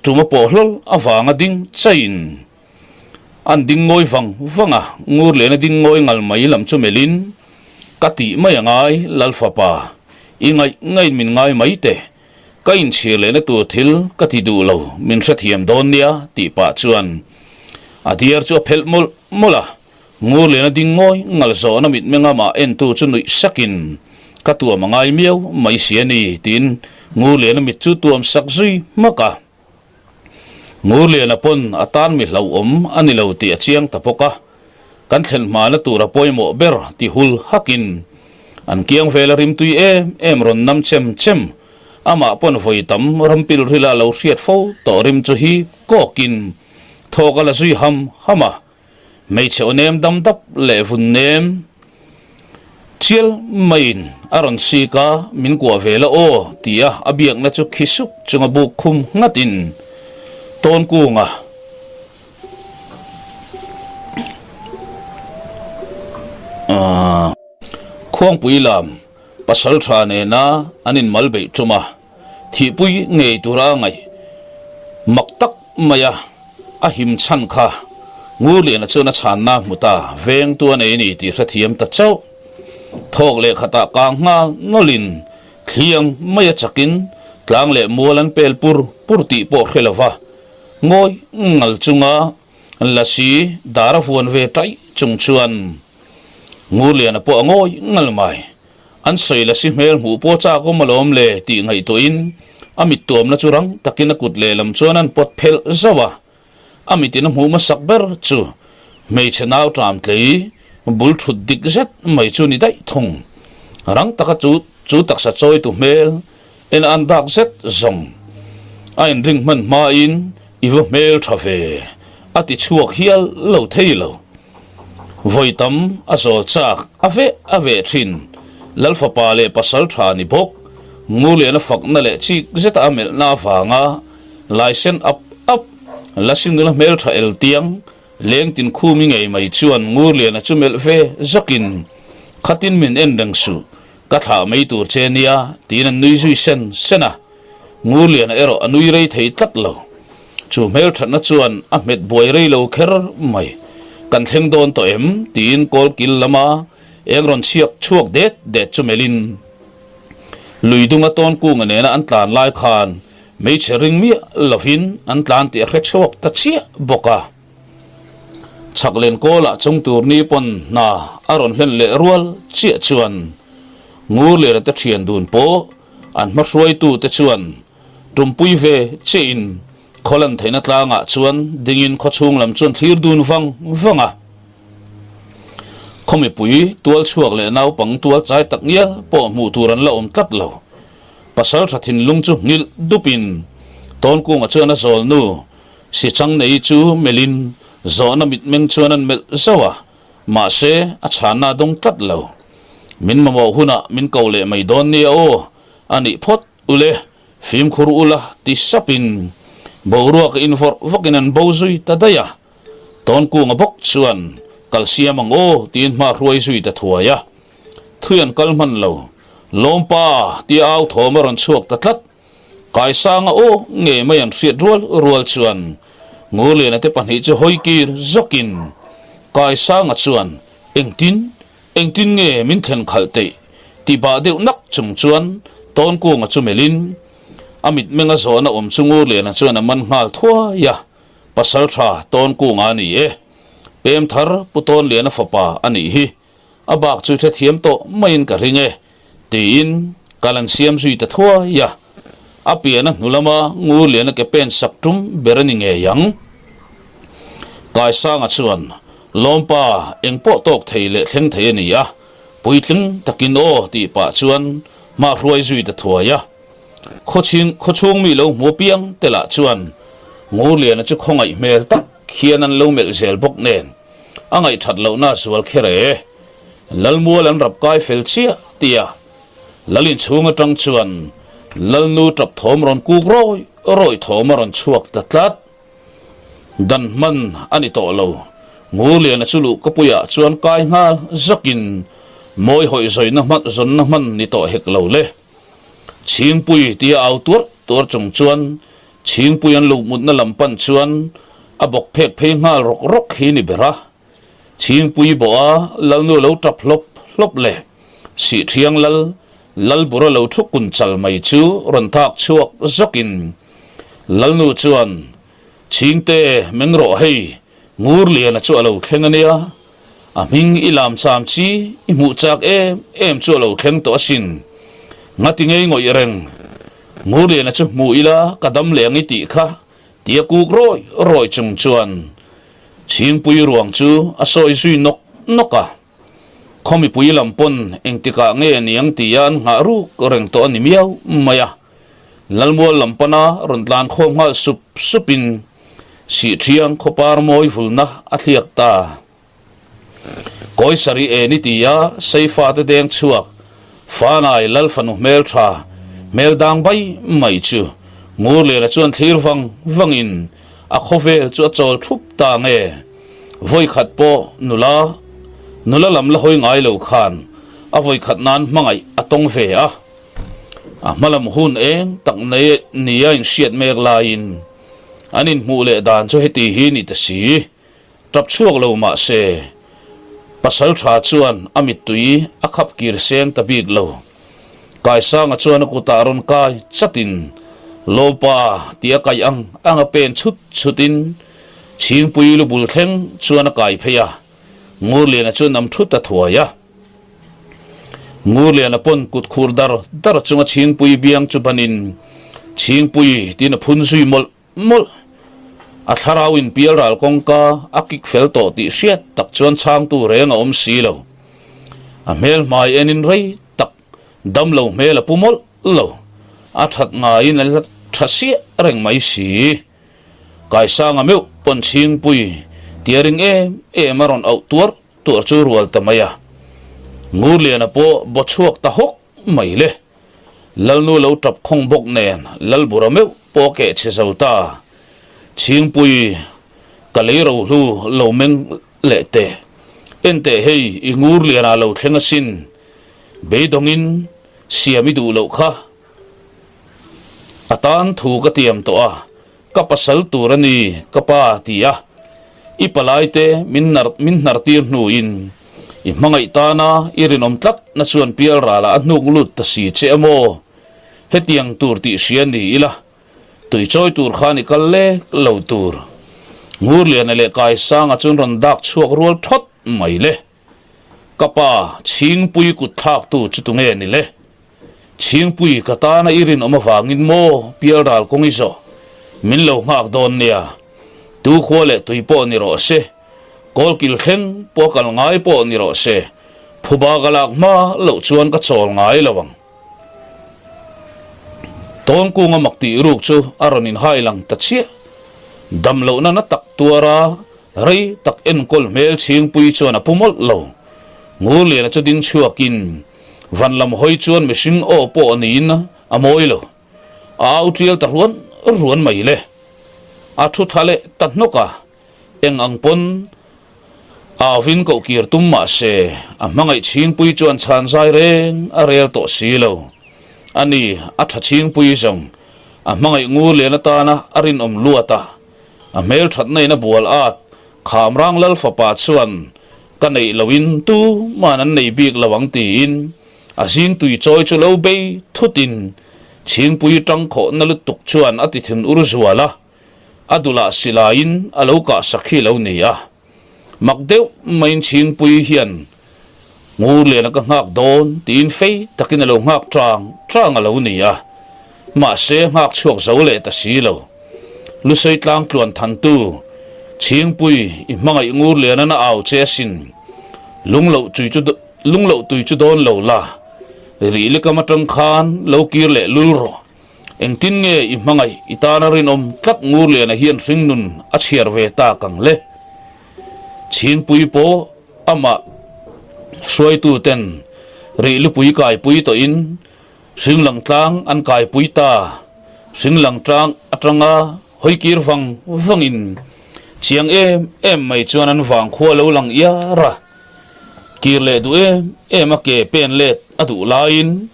Tuma pawh hlawl avanga ding chaiin an ding ngawi vang vang a, ngur lehna ding ngawi ngal mai lam chu melhin, Ka tih mai a ngai, Lalfapa, i ngaih ngaiin min ngai mai teh, ka inchhir lehna tur thil ka ti duh lo, min hrethiam dawn nia, tih pah chuan a diar chu a phelh mawlh mawlh a. Ngur lehna ding ngawi ngal zawhna mitmenga mah entu chu nuih sakin, Ka tuam a ngai miau mai si a ni, tiin Ngur Liana mit chu tuam sak zui hmak a. Ngur Liana pawn a tan mi hlauhawm a ni lo tih a chiang ta bawk a. Kan thlen hmana tur a pawimawh ber ti hul hakin an kiang vela rimtui em em rawn nam chem chem. Amah pawn vawi tam rampil rila lo hriat fo tawh rim chu hi kawkin thawk a la zui ham ham a. Hmeichhe aw nem dam dap leh vun nem chial maiin a rawn sik a, min kuah ve la aw tia a biakna chu khi sup chunga buk khum nghatin Tawnkunga Khuangpui lam Pasaltha nena an inmal beih tum a. Thihpui ngei tura ngaih mak tak maia a him chhan kha Ngurliana chuan a chhanna hmu ta vengtu a nei a ni tih hrethiam ta chauh. Thawk leh khatah kang nghal nawlhin thliang maia chakin tlang leh mual an pel pur pur tih pawh hre lova ngawi ngal chunga lasi dar a vuan ve taih chung chuan Ngurliana pawh a ngawi ngal mai. An sawi la si hmel hmuh pawh chak awm alawm le tih ngaihtuahin a mit tuamna chu rang takin a kut lehlam chuan an pawt phelh zauh a. A mitin a hmuh hmasak ber chu hmeichhe nau ṭam tlei bul ṭhut dik zet mai chu ni daih thung. Rang taka chu chu taksa chawitu hmel en an dak zet zawng a inring hman hmain I va hmel tha ve, a ti chhuak hial lo thei lo. Vawi tam a zawl chak a veh a veh thin. Lalfapa leh pasal tha ni bawk, Ngurliana fakna leh chik zeta a melhna avanga laisen ap ap, Lasinula hmel tha el tiang, lengtin khumi ngei mai chuan Ngurliana chu melh ve zakin, Khatin min en reng suh, ka thlah mai tur che nia, tiin an nui zui sen sen a. Ngurliana erawh a nui rei thei tlat lo. Chu hmelthatna chuan a hmet buai rei lo kher mai. Kan thleng dawn tawh em? tiin kawlkil lama eng rawn chhiak chhuak det det chu melhin lui dunga Tawnkunga nena an tlan lai khan hmeichhe ring miah lovin an tlan tih a hre chhuak ta chiah bawk a. Chhak len kawlah chung tur ni pawn hna a rawn hlen leh rual chiah chuan Ngurliana te thian dun pawh an hmahruaitu te chuan Tumpui ve chiahin khawlan theihna tlangah chuan dingin khawchhung lam chuan thlir dun vang vang a. Khaw mipui tual chhuak leh naupang tual chai tak ngial pawh hmuh tur an la awm tlat lo. Pasal tha thinlung chu nghilh dupin Tawnkunga chuan a zawlnu Sichang nei chu melhin zawhna mitmeng chuan an melh zauh a, mahse a chhanna a dawng tlat lo. Min mamawh hunah min ko leh mai dawn nia aw, a nih phawt. Ule, fimkhur ula ti sapin boruak invawrh vakin an bo zui ta daih a. Tawnkunga bawk chuan kal siam ang aw tiin hma hruai zui ta thuai a. Thui an kal hman lo. Lawmpa tia au thawm a rawn chhuak ta tlat. Kaisanga aw nge mai an hriat rual rual chuan Ngurliana te pahnih chu hawi kir zawkin Kaisanga chuan engtin Engtin nge min thlen khalh teih? tih bah deuh nak chung chuan Tawnkunga chu melhin a mitmenga zawhna awm chu Ngurliana chuan a man nghal thuai a, Pasal tha Tawnkunga a ni e. Pem thar Pu Tawnliana fapa a nih hi. A bak chu hrethiam tawh maiin ka ring e, tiin kal an siam zui ta thuai a. A pian a hnu lama Ngurliana ke pen sak tum ber a ni ngei ang. Kaisanga chuan, Lawmpa, eng pawh tawk thei leh thleng thei a ni a, puitling takin aw tih pah chuan hma hruai zui ta thuai a. Khawchhing khawchhung mi lo hmu piang te lah chuan Ngurliana chu khawngaih hmel tak hian an lo melh zel bawk nen a ngaihthat lohna a zual kher e. Lalmual an rap kai fel chiah tih a Lal inchhung atang chuan Lalnu tap thawm rawn kuk rawi rawi thawm a rawn chhuak ta tlat. Dan hman a ni tawh lo. Ngurliana chu luh kapuiah chuan kai nghal zakin mawi hawih zawina hman zawnna hman ni tawh hek lo le. Chhingpui tia au tuar tuar chung chuan Chhingpui an luh mutna lam pan chuan a bawk phek phei nghal rawk rawk hi ni ber a. Chhingpui bawha Lalnu lo tap hlawp hlawp leh Sihthiang Lal Lalbura lo thu kun chal mai chu rawn thak chhuak zawkin Lalnu chuan, Chhingte, meng rawh hei, Ngurliana chu a lo thleng a nia, a hming i lam cham chi i hmuh chak em em chu a lo thleng tawh asin. Ngati ngei ngawih reng, Ngurliana chu hmu ila ka dam leh ang i tih kha Tia kuk rawi rawi chung chuan Chhingpui ruang chu a sawi zui nawk nawk a. Khaw mipui lam pawn engtikah nge niang tia an nghah ruk reng tawh a ni miau mai a. Lalmual lam pana rawn tlan khawm nghal sup supin Sihthiang khawpar mawi vulna a thliak ta. Kawi sarih e ni ti a Seifa te deng chhuak Fanai Lal fanu hmel tha hmel dang bai mai chu Ngurliana chuan thlir vang vangin a khawvel chu a chawl thup ta nge vawikhat pawh nula nula lam la hawi ngai lo khan a vawikhat nan hmangaih a tawng ve a a hmalam hun eng tak nei nia inhriat mek laiin an inhmuh leh dan chu heti hi ni ta si. Tap chhuak lo mah se, pasal tha chuan a mittui a khap kir seng ta bik lo. Kaisanga chuan a kutah rawn kai chatin, Lawpa tih a kaih ang ang a pen chhut chhutin Chhingpui lu bul thleng chuan a kai phei a, Ngurliana chu nam thut a thuai a. Ngurliana pawn kut khur dar dar chunga Chhingpui biang chu banin, Chhingpui tiin a phun zui mawlh Mawlh. A thlarau in pialral kawngka a kik fel tawh tih hriat tak chuan chhangtu reng a awm si lo. A hmel hmai en in rei tak dam lo hmel a pu mawlh lo. A that ngaiin a la tha siah reng mai si. Kaisanga meuh pawn chhingpui tia ring em em a rawn auh tuar tuar chu rual ta mai a. Ngurliana pawh baw chhuak ta hawk mai le. Lalnu lo tap khawng bawk nen Lalbura meuh pawh a keh chhe zo ta. Chhingpui, ka lei rohlu lo meng leh teh. Enteh hei i ngur lianah lo thleng asin. Beidawngin siam i duh loh kha. A tan thu ka tiam tawh a, ka pasal tur a ni ka pa ti a, i palai te min nar min hnar tir hnuin i hmangaih tana i rinawm tlat na chuan pial ralah a hnuk lut ta si che a maw? Hetiang tur tih hria ni ila tui chawi tur khan i kal lek lo tur. Ngurliana leh Kaisanga chuan rawn dak chhuak rual thawt mai le. Ka pa, Chhingpui kut thlaktu chu tunge ni le? Chhingpui, ka tana i rinawm avangin maw pialral kawng i zawh? Min lo nghak dawn nia. Tu khua leh tui pawh ni rawh se, kawlkil thleng pawh a kal ngai pawh ni rawh se, phuba ka lak hma loh chuan ka chawl ngai lo ang. Tawngkunga mak tih ruk chu a rawn inhai lang ta chiah. Dam lohna na tak tuara Rei tak enkawl hmel chhingpui chuan a pu mawlh lo. Ngurliana chu ding chhuakin van lam hawi chuan mihring aw pawh niin a mawi lo. A au tial ta ruan ruan mai le. A thu tha leh ta hnawk a, eng ang pawn auvin koh kir tum mah se a hmangaih chhingpui chuan chhan zai reng a rel tawh si lo. A ni, a tha chhingpui zawng a hmangaih Ngurliana tana a rinawm luat a. A hmel thatna in a bual at, Khamrang Lal fapa chuan ka neih lo in tu man an nei bik lo ang tiin a zing tui chawi chu lo bei thut in Chhingpui tang khawh na lutuk chuan a ti thin ur zual a, a dulah silai in a lo kah sak hi lo ni a. Mak deuh maiin Chhingpui hian Ngurliana ka nghak dawn tiin fei takin a lo nghak tang tang a lo ni a, mahse nghak chhuak zo leh ta si lo. Lusei tlang tluan thantu Chhingpui i hmangaih Ngurliana na au che asin. Lungloh chui chu lungloh tui chu dawn lo la, rih likam atang khan lo kir leh lul rawh. Engtin nge i hmangaih i tana rinawm tlat Ngurliana hian hringnun a chhiar ve tak ang le? Chhingpui pawh amah hruaitu ten rih lupui kaipui tawhin hringlang tlang an kaipui ta. Hringlang tlang atanga hawikir vang vangin chiang em em mai chuan an vangkhua lo lang iar a. Kir leh duh em em a ke pen let a duh laiin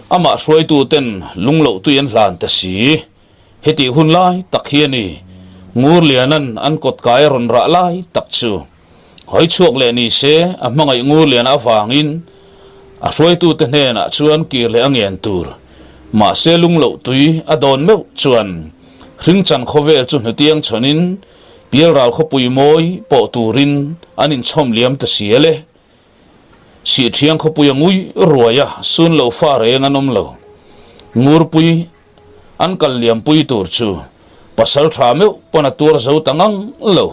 amah hruaitu ten lung loh tui an hlan ta si. Hetih hun lai tak hi a ni Ngurliana'n an kawt kai a rawn rah lai tak chu. Hawi chhuak leh ni se a hmangaih Ngurliana avangin a hruaitute hnenah chuan kir leh a ngen tur. Mahse lung loh tui a dawn meuh chuan hringchan khawvel chu hnutiang chhawnin Pialral khawpui mawi pawh turin an inchhawm liam ta si ale. Sihthiang khawpui a ngui ruai a, sun lo fa reng an awm lo. Ngurpui an kal liampui tur chu pasal tha meuh pawn a tuar zo ta ngang lo.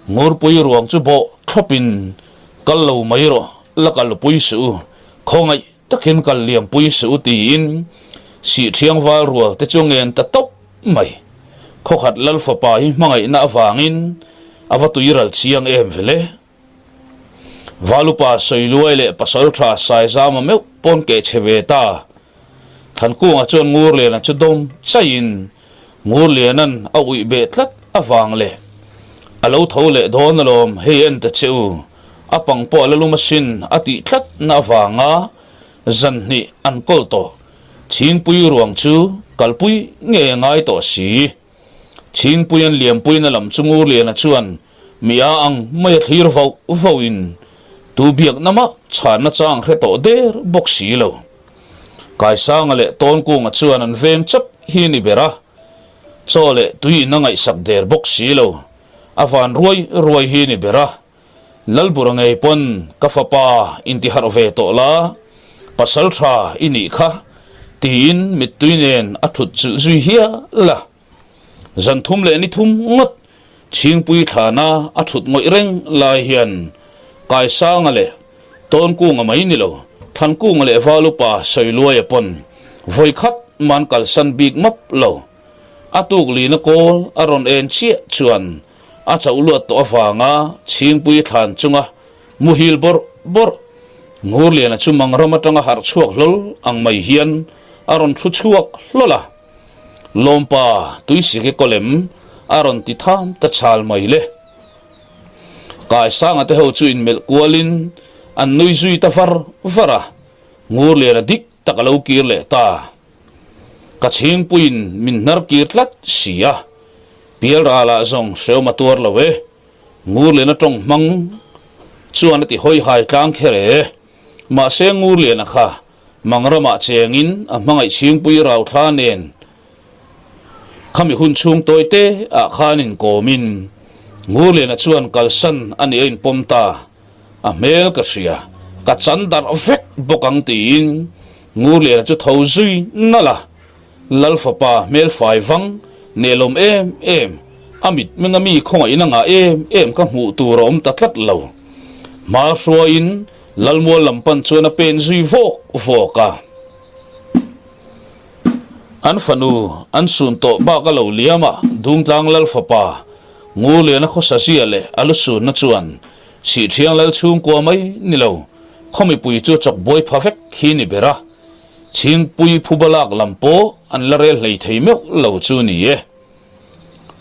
Ngurpui ruang chu bawh thlawpin kal lo mai rawh, la kalpui suh u, khawngaih takin kal liampui suh u tiin Sihthiang val rual te chu ngen ta tawp mai. Khawkhat lal fapa hi hmangaihna avangin a va tuiral chiang em vele. Valupa Sawiluai leh Pasaltha Saizama meuh pawn keh chhe ve ta. Thankunga chuan Ngurliana chu dawm chaihin Ngurliana'n a uih beh tlat avang leh a lo tho leh dawn alawm hei en ta che u, a pang pawh a la lum asin a tih tlat na avanga zan hnih an kawl tawh. Chhingpui ruang chu kalpui ngei a ngai tawh si. Chhingpui an liampuina lam chu Ngurliana chuan mi a ang mai a thlir vauh vauhin tu biakna mah chhanna chang hre tawh der bawk si lo. Kaisanga leh Tawnkunga chuan an veng chap hi ni ber a, chaw leh tui in a ngaihsak der bawk si lo, a van ruai ruai hi ni ber a. Lalbura ngei pawn ka fapa intiharh ve tawh la, pasal tha i nih kha, tiin mittui nen a thut chilh zui hial a. Zan thum leh ni thum ngawt Chhingpui thlana a thut ngawih reng lai hian Kaisanga leh Tawnkunga mai ni lo, Thankunga leh Valupa Sawiluaia pawn vawi khat man kalsan bik map lo. A tuk lina kawl a rawn en chiah chuan A chauh luat tawh avanga Chhingpui thlan chunga muhil bawrh bawrh Ngurliana chu mangram atanga harh chhuak hlawl ang mai hian a rawn thu chhuak hlawl a. Lawmpa tuisike kawlem a rawn ti tham ta chal mai le. Kaisanga te ho chu inmelh kualin an nui zui ta var var a, Ngurliana dik tak a lo kir leh ta. Ka chhingpuiin min hnar kir tlat si a, Pialralah zawng hreawm a tuar lo e. Ngurliana tawng hmang chuan a ti hawi hai tlang kher e. Mahse Ngurliana kha Mangramah chengin a hmangaih chhingpui rauthla nen khami hun chhung tawi te ah khan inkawmin Ngurliana chuan kalsan a nih a inpawm ta. A hmel ka hria, ka chan darh vek bawk ang tiin Ngurliana chu tho zui nalh a. Lal fapa hmel fai vang, nelawm em em, a mitmenga mi khawngaihna ngah em em ka hmuh tur a awm ta tlat lo. Hma hruaiin Lalmual lam pan chuan a pen zui vawk vawk a. An fanu an sun tawh bak a lo liam a, Dungtlang Lal fapa Ngurliana khawsa zia leh a lu sunna chuan Sihthiang Lal chhungkua mai ni lo, khaw mipui chu chawk buai pha vek hi ni ber a, Chhingpui phuba lak lam pawh an la rel hlei thei meuh lo chu ni e.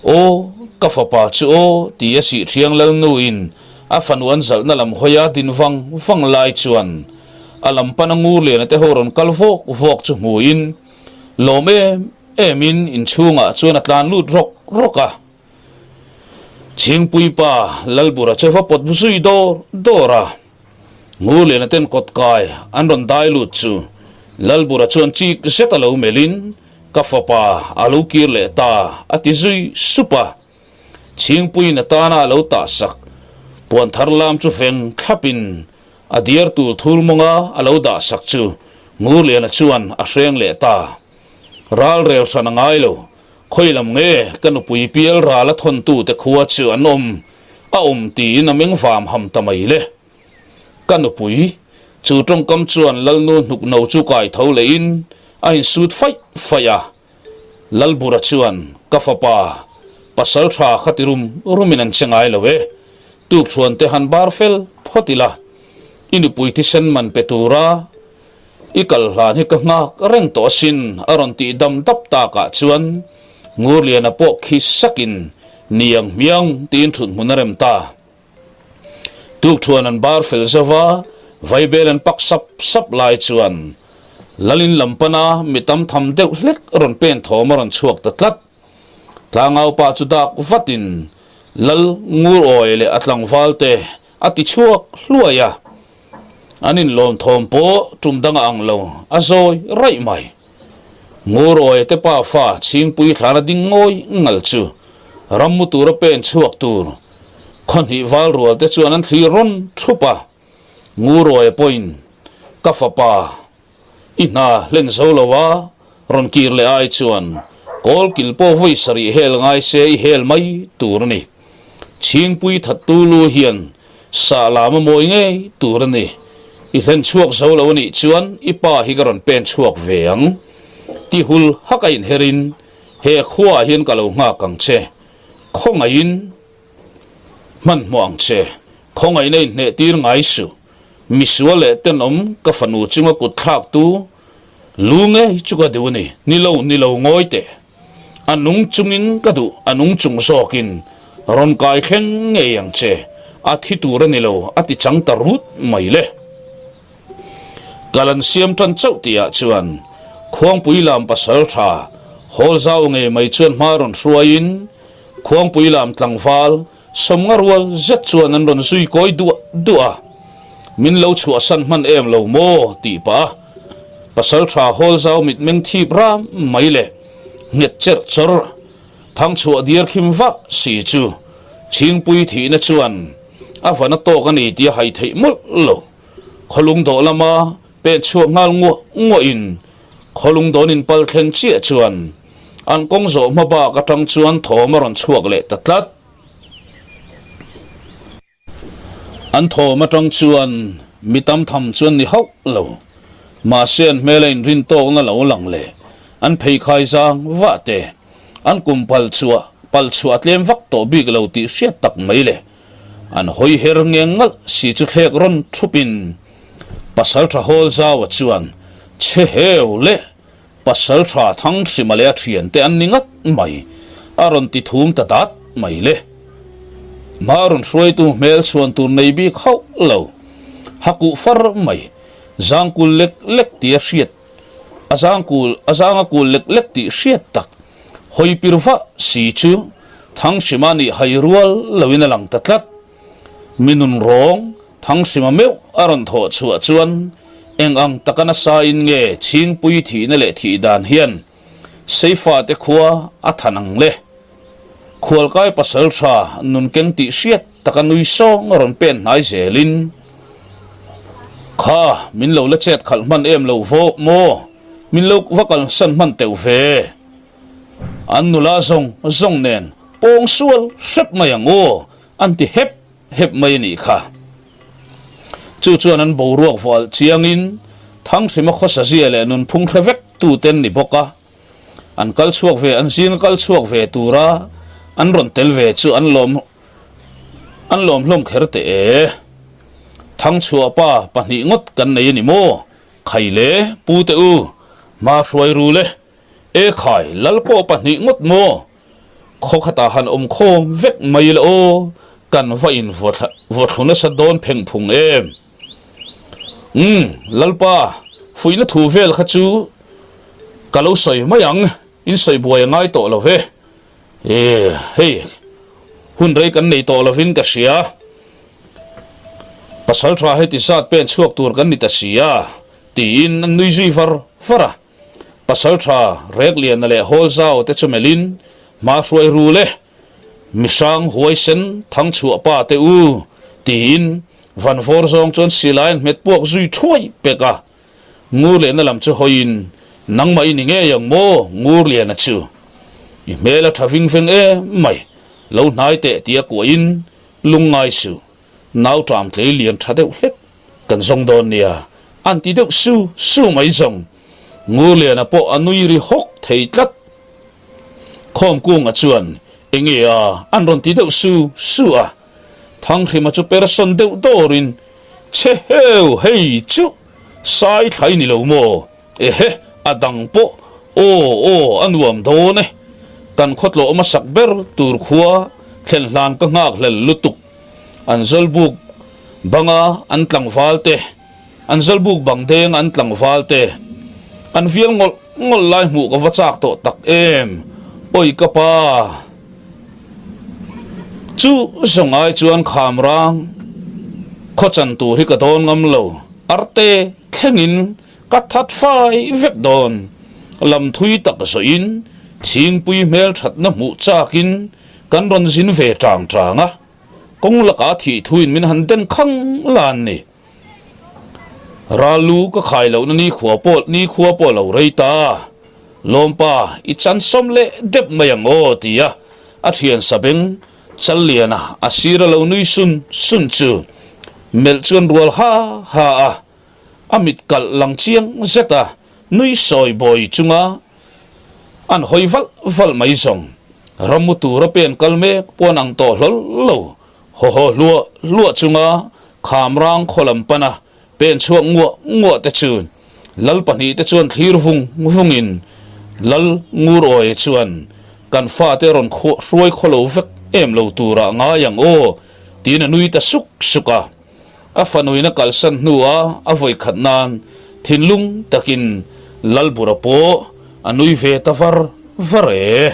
Aw, ka fapa chu aw, ti a Sihthiang Lalnuin a fanu an zalhna lam hawia din vang vang lai chuan a lam pana Ngurliana te ho rawn kal vawk vawk chu hmuin lawm em emin inchhungah chuan a tlan lut rawk rawk a. Chhingpui pa Lalbura chu va pawt zui dawr dawr a. Ngurliana ten kawt kai an rawn dai lut chu Lalbura chuan chik zet a lo melhin Ka fapa a lo kir leh ta a ti zui sup a. Chhingpuiin atana a lo tah sak puan thar lam chu veng thlapin a diar tur thur mawnga a lo dah sak chu Ngurliana chuan a hreng leh ta. Ral rel hran a ngai lo, khawi lam nge ka nupui pial ral a thawntute khua chu an awm a awm tiin a meng vam ham ta mai le. Ka nupui, chu tawngkam chuan Lalnu hnukno chu kai tho lehin a insut faih faih a. Lalbura chuan, Ka fapa, pasal tha kha ti rum rumin an che ngai lo e. Tukthuan te han bar fel phawt ila, i nupui thisen man pe tura i kal hlan hi ka nghak reng tawh asin a rawn tih dam dap takah chuan Ngurliana pawh khi sakin niang hmiang tiin thuthmun a rem ta. Tukthuan an bar fel zo va, vaibel an pak sap sap lai chuan Lalin lam pana mi tam tham deuh hlek rawn pen thawm a rawn chhuak ta tlat. Tlangau pa chu dak vatin Lal ngur awi leh a tlangval te a ti chhuak hluai a. An inlawm thawm pawh tum dang a ang lo, a zawi raih mai. Ngur awi te pa fa Chhingpui thlana ding ngawi ngal chu rammu tura pen chhuak tur Khawhnih val rual te chuan an thlir rawn thup a, Nguruaia pawhin ka fapa i hna hlen zo lo a, rawn kir leh ai chuan kawl kil pawh vawi sarih hel ngai se i hel mai tur a ni. Chhingpui thattu lu hian sah lam a mawi ngei tur a ni. I hlen chhuak zo lo a nih chuan i pa hi ka rawn pen chhuak ve ang. Ti hul hak a inherin he khuaah hian ka lo nghak ang che. Khawngaihin hmanhmawh ang che, khawngaihna inhneh tir ngai suh, misual leh tenawm ka fanu chunga kut thlak tu lu ngei chu ka duh a ni, ni lo, ni lo ngawi teh, a nung chungin ka duh, a nung chung zawkin rawn kai thleng ngei ang che, a thi tur a ni lo a ti chang ta rut mai le. Kal an siam tan chauh tihah chuan Khuangpui lam pasal tha hawl zau ngei mai chuan hma rawn hruaiin Khuangpui lam tlangval sawmnga rual zet chuan an rawn zui kawi duah duah a, Min lo chhuahsan hman em lo maw? tih pah a pasal tha hawl zau mitmeng thip ram mai leh nghet cherh chawr thangchhuah diar khim vah si chu Chhingpui thihna chuan a van a tawk a ni tih a hai theih mawlh lo. Khawlung dawh lama pen chhuak nghal nguah nguahin khawlung dawn in pal thleng chiah chuan an kawng zawh hma bak atang chuan thawm a rawn chhuak leh ta tlat. An thawm atang chuan mi tam tham chuan ni hauh lo. Mahse an hmela inrin tawkna lo lang leh an pheikhai zang vah te, an kum pal chhuah pal chhuah tlem vak tawh bik lo tih hriat tak mai le. An hawi her ngeng ngalh si chu thlek rawn thupin Pasaltha Hawl Zaua chuan che heu leh Pasaltha Thanghrima leh a thiante an ni ngat mai a rawn ti thum ta dat mai le. Hma rawn hruaitu hmel chhuan tur nei bik hauh lo, hakuh far mai, zangkul lek lek tia hriat. A zang kul, a zang a kul lek lek tih hriat tak hawi pir vah si chu Thanghrima nih hai rual loin a lang ta tlat. Mi nun rawng Thanghrima meuh a rawn thawh chhuah chuan eng ang taka nasa in nge Chhingpui thihna leh thih dan hian Seifa te khua a than ang le. Khualkai pasal tha nun keng tih hriat taka nui sawng a rawn pen hnai zelin, Kha, min lo la chet khalh hman em lo vawk maw? Min lo va kalsan hman teuh ve. An nula zawng zawng nen pawng sual hrep mai ang aw, an ti hep hep mai a nih kha. Chu chuan an boruak vawh chiangin Thanghrima khawsazia leh nunphung hre vek tuten ni bawk a. An kal chhuak ve, an zinga kal chhuak ve tura an rawn tel ve chu an lawm an lawm hlawm kher teh e. Thangchhuah pa pahnih ngawt kan nei a ni maw? Khai le, pu te u, hma hruai ru le. E khai, lal pawh pahnih ngawt maw? Khaw khatah han awm khawm vek mai ila aw, kan va in vaw thlu nasa dawn pheng phung em? Umm, Lalpa, fuihna thu vel kha chu ka lo sawi mai ang, in sawi buai a ngai tawh lo ve. E, hei, hun rei kan nei tawh lovin ka hria. Pasal tha heti zat pen chhuak tur kan ni ta si a, tiin an nui zui var var a. Pasal tha Rekliana leh Hawlzau te chu melhin hma hruai ru le, Mihrang huaisen Thangchhuah pa te u, tiin van vawr zawng chuan silai an hmet puak zui thuai pek a. Ngurliana lam chu hawiin, Nangmah i ni ngei ang maw Ngurliana chu? I hmel a tha ving veng em mai, lo hnai teh tia kuahin lungngai suh. Nau ṭam tlei lian ṭha deuh hlek kan zawng dawn nia, an ti deuh su su mai zawng. Ngurliana pawh a nui ri hawk thei tlat. Khawmkunga chuan enge a an rawn ti deuh su su a, Thanghrima chu person deuh dawrin, Che heu hei chu sai thlai ni lo maw? Ehe, a dang pawh aw aw a nuam dawn e. Kan khawtlawh hmasak ber tur khua thlen hlan ka nghak hlel lutuk. An zawlbuk banga an tlangval te, an zawlbuk bang denga an tlangval te, an vial ngawlh ngawlh lai hmuh ka va chak tawh tak em. Awi ka pa! Chu zawng ai chuan kham rang khaw chan tur hi ka dawn ngam lo. Arte thlengin Ka that fai vek dawn. Lam thui tak zawhin Chhingpui hmel thatna hmuh chakin kan rawn zin ve tang tang a, kawng lakah thih thuin min han den khang lan ni. Ral lu ka khai lohna nikhua pawh nikhua pawh lo rei ta. Lawmpa i chan sawm leh dep mai ang aw tia a thian sabeng Challiana a sir a lo nui sun sun chu melh chuan rual ha ha a. A mit kalh lang chiang zet a, nui sawi bawi chunga an hawi valh valh mai zawng. Rammu tura pen kal mek pawn ang tawh hlawl lo, haw haw hluah hluah chunga Khamrang khaw lam pana pen chhuak nguah nguah te chu Lal pahnihte chuan thlir vung vungin Lal Ngurawi chuan kan fate rawn hruai khaw lo vek em lo turah ngai ang aw tiin a nui ta suk suk a. A fanuin a kalsan hnua a vawi khat nan thinlung takin Lalbura pawh a nui ve ta var var e.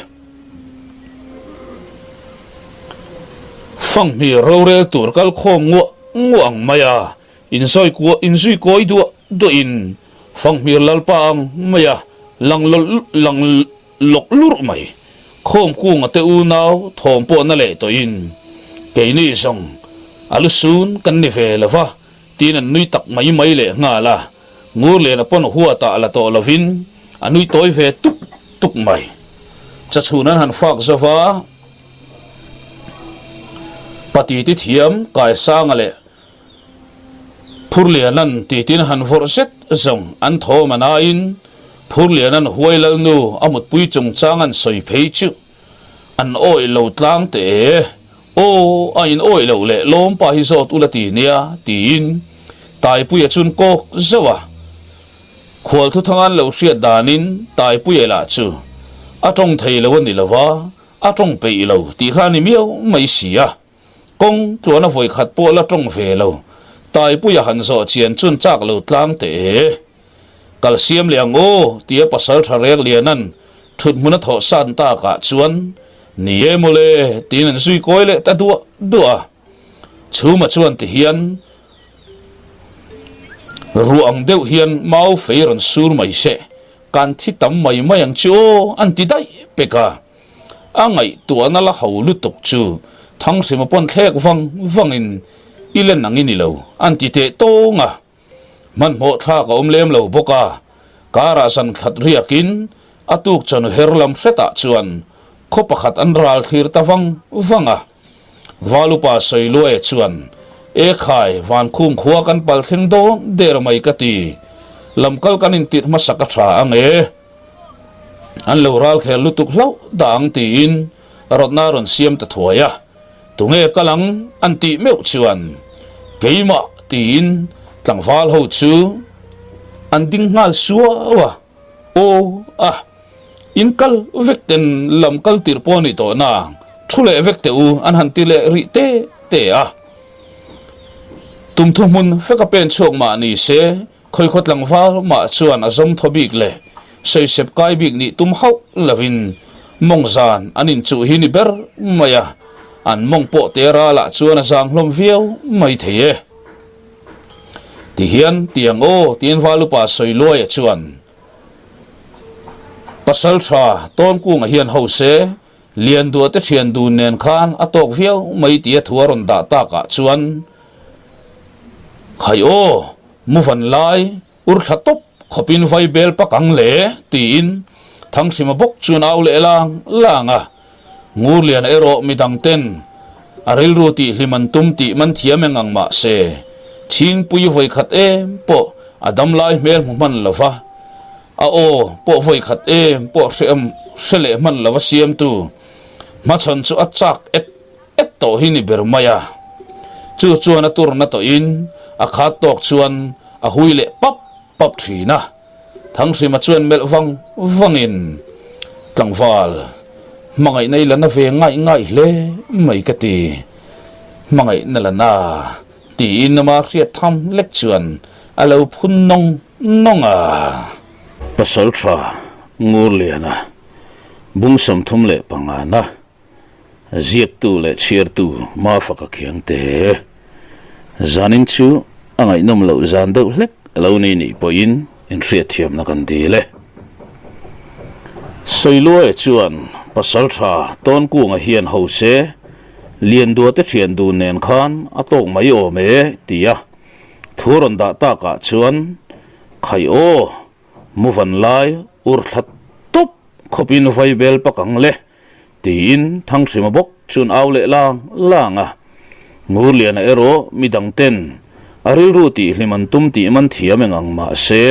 Fanghmir rorel tur kal khawm nguah nguah ang mai a, inzawi kuah inzui kawi duah duahin Fanghmir Lalpa ang mai a lang lang Lawk lurh mai. Khawm kunga te unau thawm pawh na leh tawhin keini zawng a lu sun kan ni ve lo va tiin an nui tak mai mai leh nghal a, Ngurliana pawn huatah la tawh lovin a nui tawi ve tuk tuk mai. Chachhun an han fak zo va, Patiti thiam Kaisanga leh Phurlianan titin han vawrh zet zawng an thawm a nain Phurlianan huai lalnu a mutpui chungchang an sawi phei chu an awih lo tlang teh e. Aw, a in awih loh leh lawmpa hi zawt ula ti nia tiin Taipuia chun kawk zauh a. Khual thuthang an lo hriat danin Taipuia lah chu a tawng thei lo a ni lo va, a tawng peih lo tih kha a ni miau mai si a. Kawng tluana vawi khat pawh la tawng ve lo, Taipuia han zawh chian chun chak lo tlang teh e. Kal siam leh ang aw, tia Pasalṭha Rekliana'n ṭhut hmun a thawh san takah chuan, Ni e mawle, tiin an zui kawi leh ta duah duah a. Chhuma chuan ti hian ruah ang deuh hian mau fei rawn sur mai se, kan thi tam mai mai ang chu aw, an ti daih pek a. A ngaihtuahna la ho lutuk chu Thanghrima pawn thlek vang vangin i len ang i ni lo, an ti teh tawng a. Hmanhmawh thlak a awm lem lo bawk a, karah zan khat riakin a tuk chawhnu her lam hretah chuan khaw pakhat an ral thlir ta vang vang a. Valupa Sawiluaia chuan, E khai, Vankhum khua kan pal thleng dawn der mai ka ti. Lamkal kan intirh hmasak a tha ang e. An lo ral khel lutuk hlauh dah ang tiin rawtna a rawn siam ta thuai a. Tunge kal ang an tih meuh chuan keimah tiin tlangval ho chu an ding nghal suau a. Aw a, in kal vek ten lam kal tir pawh a nih tawh na, thu leh vek teh u an han ti leh rih te te a. Tumthu hmun vek a pen chhuak mah ni se Khawikhaw tlangval mah chuan a zawm thaw bik leh sawisep kai bik nih tum hauh lovin mawng zan an inchuh hi ni ber mai a, an mawng pawh te ralah chuan a zang hlawm viau mai thei e. Tihian tiang aw tiin Valupa Sawiluaia chuan Pasaltha Tawnkunga hian ho se Lianduate thian dun nen khan a tawk viau mai tia thu a rawn dah takah chuan Khai aw, mu van lai ur thla tawp khawpin vai bel pak ang le tiin Thanghrima bawk chuan au leh lang lang a. Ngurliana erawh midang ten a rilru tih hlim an tum tih man thiam eng ang mah se Chhingpui vawikhat em pawh a dam lai hmel hmu hman lo va. A aw pawh vawi khat em pawh hre hre leh hman lova siamtu hmachhawn chu a chak et et tawh hi ni ber mai a. Chu chuan a turna tawhin a khat tawk chuan a hui leh pap pap thin a. Thanghrima chuan melh vang vangin tlangval hmangaihna i la na ve ngaih ngaih hle mai ka ti. Hmangaihna la na tiin ama hriat tham lek chuan a lo phun nawng nawng a. Pasaltha Ngurliana bung 35 na ziaktu leh chhiartu Mafaka Khiangte zanin chu a ngaihnawm loh zan deuh hlek a lo ni nih pawhin inhriatthiamna kan dil e. Sawiluaia chuan Pasaltha Tawnkunga hian ho se Lianduate thian dun nen khan a tawk mai awm e ti a. Thu rawn dah takah chuan Khai aw, mu van lai ur thla tawp khawpin vai bel pak ang le, tiin Thanghrima bawk chuan au leh lang lang a. Ngurliana erawh midang ten a rilru tih hlim an tum tih man thiam eng ang mah se,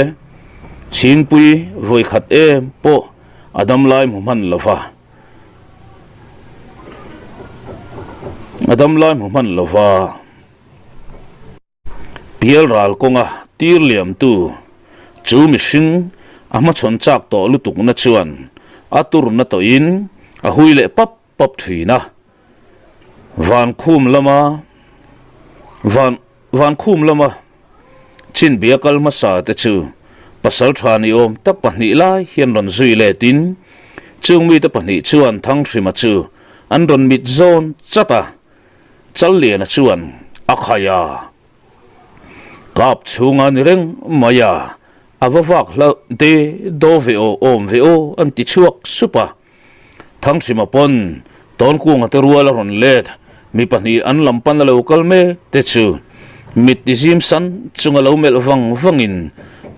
Chhingpui vawi khat em pawh a dam lai hmu hman lo va, a dam lai hmu hman lo va. Pial ral kawnga tir liamtu chu mihring a hmachhawn chak tawh lutukna chuan a turna tawhin a hui leh pap pap thin a. Vankhum lama van Vankhum lama chinbia kal hmasa te chu pasaltha ni awm tak pahnih lai hian rawn zui letin chung mite pahnih chuan Thanghrima chu an rawn mit zawn chat a. Challiana chuan a khai a, kap chhunga ni reng mai a, a va vak hlauh de daw ve aw awm ve aw an ti chhuak sup a. Thanghrima pawn Tawnkunga te rual a rawn let, mi pahnih an lam pan a lo kal mek te chu mit ti zim san chunga lo melh vang vangin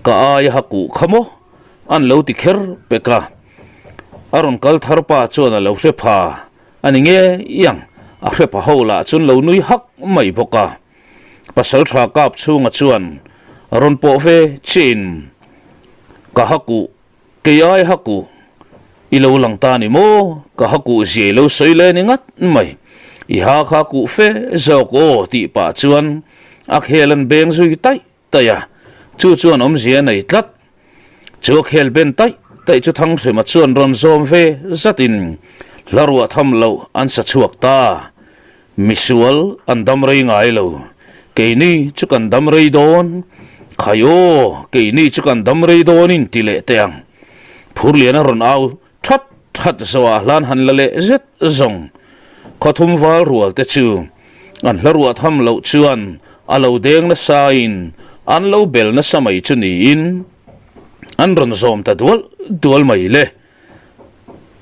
ka aia ha kuh kha maw an lo ti kher pek a. A rawn kal thar pa chuan a lo hre pha. A ni ngei ang, a hrepa ho lah chuan lo nui hak mai bawk a. Pasaltha kap chhunga chuan rawn pawh ve chin, Ka hakuh, kei ai hakuh, i lo lang ta ni maw? Ka hakuh zia i lo sawi le ni ngat mai. I ha kha kuh fe zawk aw tih pah chuan a khel an beng zui taih taih a, chu chuan awmzia a nei tlat. Chu a khel ben taih taih chu Thanghrima chuan rawn zawm ve zatin hla ruah tham loh an sa chhuak ta. Misual an dam rei ngai lo, keini chu kan dam rei dawn. Khai aw, keini chu kan dam rei dawnin ti leh teh ang. Phurliana rawn au that that zawhah hlan han la leh zet zawng. Khawthum val rual te chu an hla ruah tham loh chuan a lo deng nasain an lo bel nasa mai chu niin an rawn zawm ta dual dual mai le.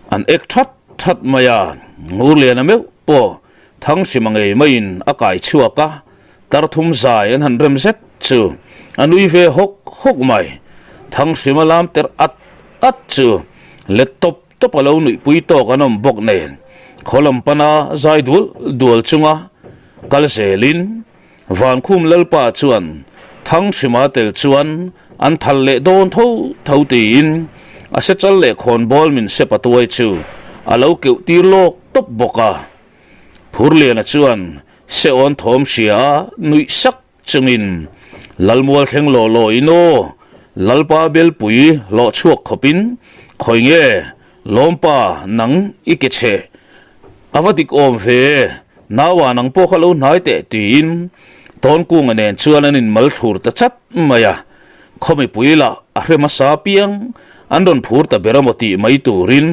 An ek that that mai a, Ngurliana meuh pawh Thanghrima ngei maiin a kai chhuak a, Tarthum zai an han rem zet chu a nui ve hawk hawk mai. Thanghrima lam ter at at chu let tawp tawp a lo nuihpui tawk an awm bawk nen khaw lam pana zai dual dual chunga kal zelin Vankhum Lalpa chuan Thanghrima tel chuan an thal leh dawn tho tho tiin a sechal leh khawnbawl min sep a tuai chu a lo keuh tir lawk tawp bawk a. Phurliana chuan Seawn thawm hria a nuih sak chungin Lalmual thleng law law in aw, Lalpa Belpui hlawh chhuak khawpin khawi nge Lawmpa nang i ke chhe a va dik awm ve, naua nang pawh kha lo hnai teh tiin Tawnkunga nen chuan an inmal thlur ta chat mai a, khaw mipui lah a hre hmasa piang an rawn phur ta ber amaw tih mai turin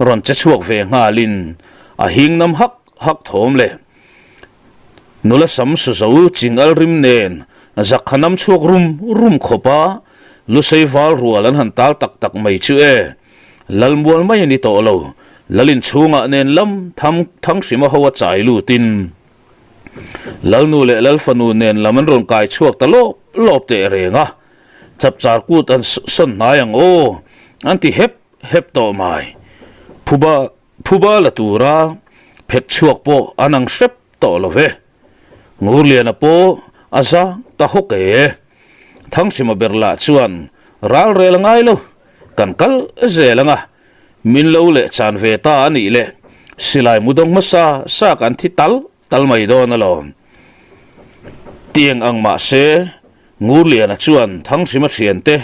rawn che chhuak ve nghalin a hing nam hak hak thawm leh nula sam su zo ching al rim nen zakha nam chhuak rum rum khawp a, lusei val rual an han tal tak tak mai chu e. Lalmual mai a ni tawh lo, Lalin chhungah nen lam tham Thanghrima ho a chai lutin Lalnu leh Lalfanu nen lam an rawn kai chhuak ta lawp lawp teh reng a, chapchar kut an sawn hnai ang aw an ti hep hep tawh mai. Phuba phuba la tura phet chhuak pawh an ang hrep tawh lo ve. Ngurliana pawh a zang ta hawk e. Thanghrima ber lah chuan ral rel a ngai lo, kan kal zel ang a, min lo leh chan ve ta a nih le, silai mu dawng hmasa sa kan thi tal tal mai dawn alawm. Tiang ang mahse, Ngurliana chuan Thanghrima thiante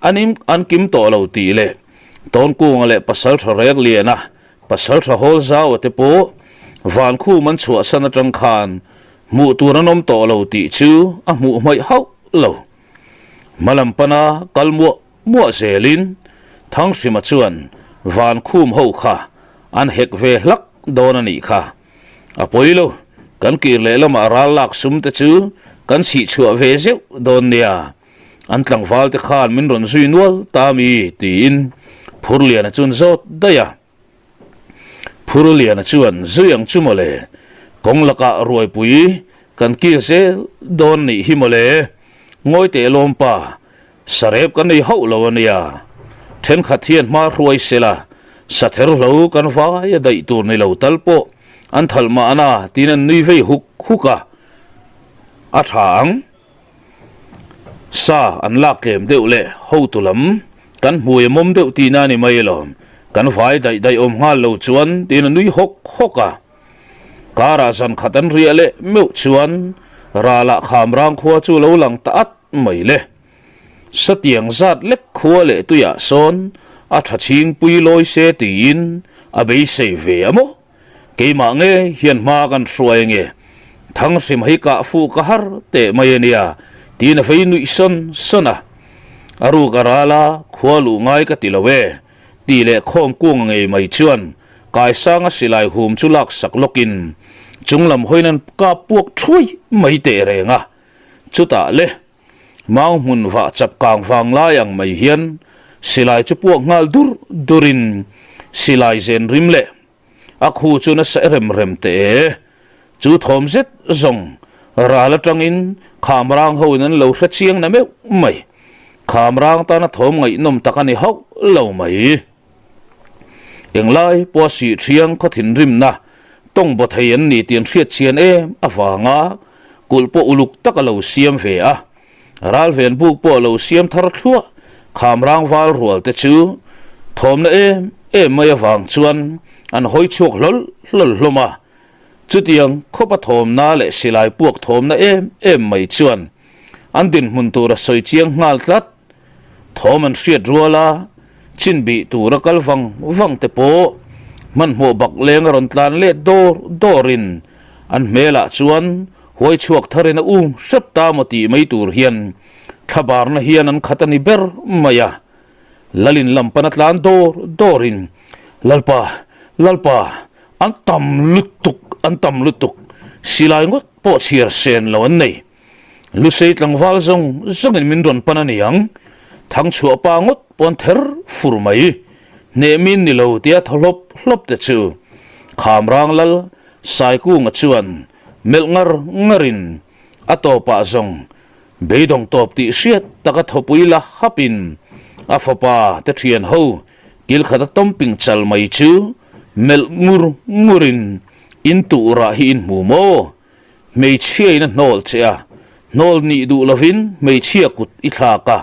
an im an kim tawh lo tih leh Tawnkunga leh Pasaltha Rekliana, Pasaltha Hawlzaua te pawh Vankhum an chhuahsan atang khan hmuh tur an awm tawh lo tih chu a hmuh hmaih hauh lo. Hmalam pana kal muah muah zelin Thanghrima chuan Vankhum ho kha an hek ve hlak dawn a nih kha. A pawi lo, kan kir leh lamah ral lak sum te chu kan chhih chhuah ve zeuh dawn nia. An tlangval te khan min rawn zui nual ta mi tiin Phurliana chuan zawt daih a. Phurliana chuan zui ang chu mawle, kawng lakah ruaipui kan kir zel dawn nih hi mawle, ngawi teh lawmpa, Sarep kan nei hauh lo a nia. Thenkhat hian hma hruai sela, sather hlo kan vai a daih tur ni lo tal pawh an thalh mahna tiin an nui vei huk huk a. A tha ang. Sa an lak tlem deuh leh hotu lam kan hmui a mawm deuh tihna a ni mai alawm. Kan vai daih daih awm nghal lo chuan tiin a nui hawk hawk a. Karah zan khat an riah leh meuh chuan ralah Khamrang khua chu lo lang ta at mai le. Satiang zat lek khua leh tuiah sawn a tha chhingpui lawi se tiin a beisei ve a maw? Keimah nge hian hma kan hruai ange? Thanghrim hi kah fuh ka har teh mai a nia tiin a vei nuih sawn sawn a. A ruk a ral a, khua luh ngai ka ti lo e tih leh khawm kung a ngei mai chuan Kaisanga silai hum chu lak sak lawkin chunglam hawiin an kap puak thuai mai teh reng a. Chutah le Mau hmun vah chap kang vang lai ang mai hian silai chu puak nghal dur durin silai zen rim leh a khu chu nasa rem rem teh e. Chu thawm zet zawng ral atangin Khamrang hoin an lo hre chiang na meuh mai. Khamrang tana thawm ngaihnawm tak a ni hauh lo mai. Englai pawha sih thiang khaw thinrimna tawng baw thei an ni tih an hriat chian em avanga kulh pawh uluk tak a lo siam ve a, ralven buk pawh a lo siam thar thluah Khamrang val rual te chu thawmna em em mai avang chuan an hawi chhuak hlawl hlawl hlawm a, chutiang khawpa thawmna leh silai puak thawmna em em mai chuan an dinhmun tur a sawi chiang nghal tlat. Thawm an hriat rual a, chin bih tura kal vang vang te pawh hmanhmawh bak leng a rawn tlan let dawr dawrin an hmelah chuan huai chhuak tharin a um hrep ta maw tih mai tur hian Thlabarna hian an khat a ni ber mai a. Lalin lam pana tlan dawr dawrin, Lalpa, Lalpa, an tam lutuk, an tam lutuk, silai ngawt pawh chhiar sen lo an nei. Lusei tlangval zawng zawngin min rawn pan a ni ang, Thangchhuah pa ngawt pawn ther fur mai. Hnehmin ni lo tia thaw hlawp hlawp te chu Khamrang Lal Saikunga chuan melh ngar ngarin a tawpah zawng beidawng tawp tih hriat taka thawpui la hapin a fapa te thian ho kil khata tawmping chal mai chu melh ngur ngurin in tuhrah hi in hmu maw? Hmeichhia in a hnawl che a, hnawl nih duh lovin hmeichhia kut i thlak a.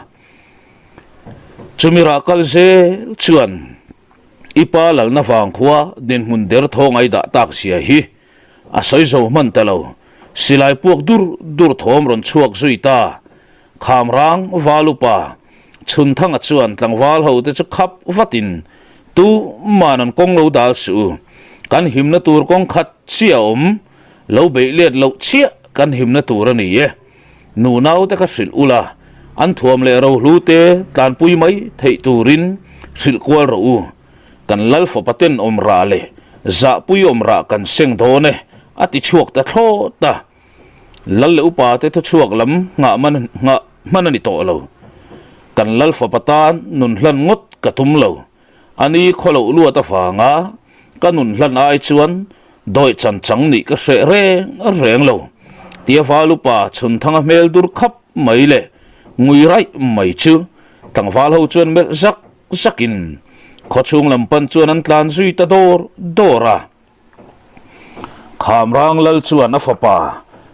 Chumi rah kal zel chuan i pa lalna vang khua dinhmun derthawng ai dah tak zia hi a sawi zo hman ta lo. Silai puak dur dur thawm rawn chhuak zui ta. Khamrang Valupa Chhunthanga chuan tlangval ho te chu khap vatin tu man an kawng lo dal suh u. Kan himna tur kawng khat chiah a awm. Lo beih let loh chiah kan himna tur a ni e. Nu naute kha hrilh ula, an thuam leh rohlu te tlanpui mai theih turin hrilh kual rawh u. Kan lal fapa ten awm rah leh zahpui awm rah kan seng dawn e, a ti chhuak ta thlawt a. Lal leh upa te thuchhuak lam nghah man nghah hman a ni tawh lo. Kan lal fapa tan nun hlan ngawt ka tum lo. A ni khawloh luat avanga ka nun hlan ai chuan dawi chan chang nih ka hreh reng reng lo. Tia val upa Chhunthanga hmel dur khap mai leh ngui raih mai chu tlangval ho chuan melh zak zakin khawchhung lam pan chuan an tlan zui ta dawr dawr a. Khamrang lal chuan a fapa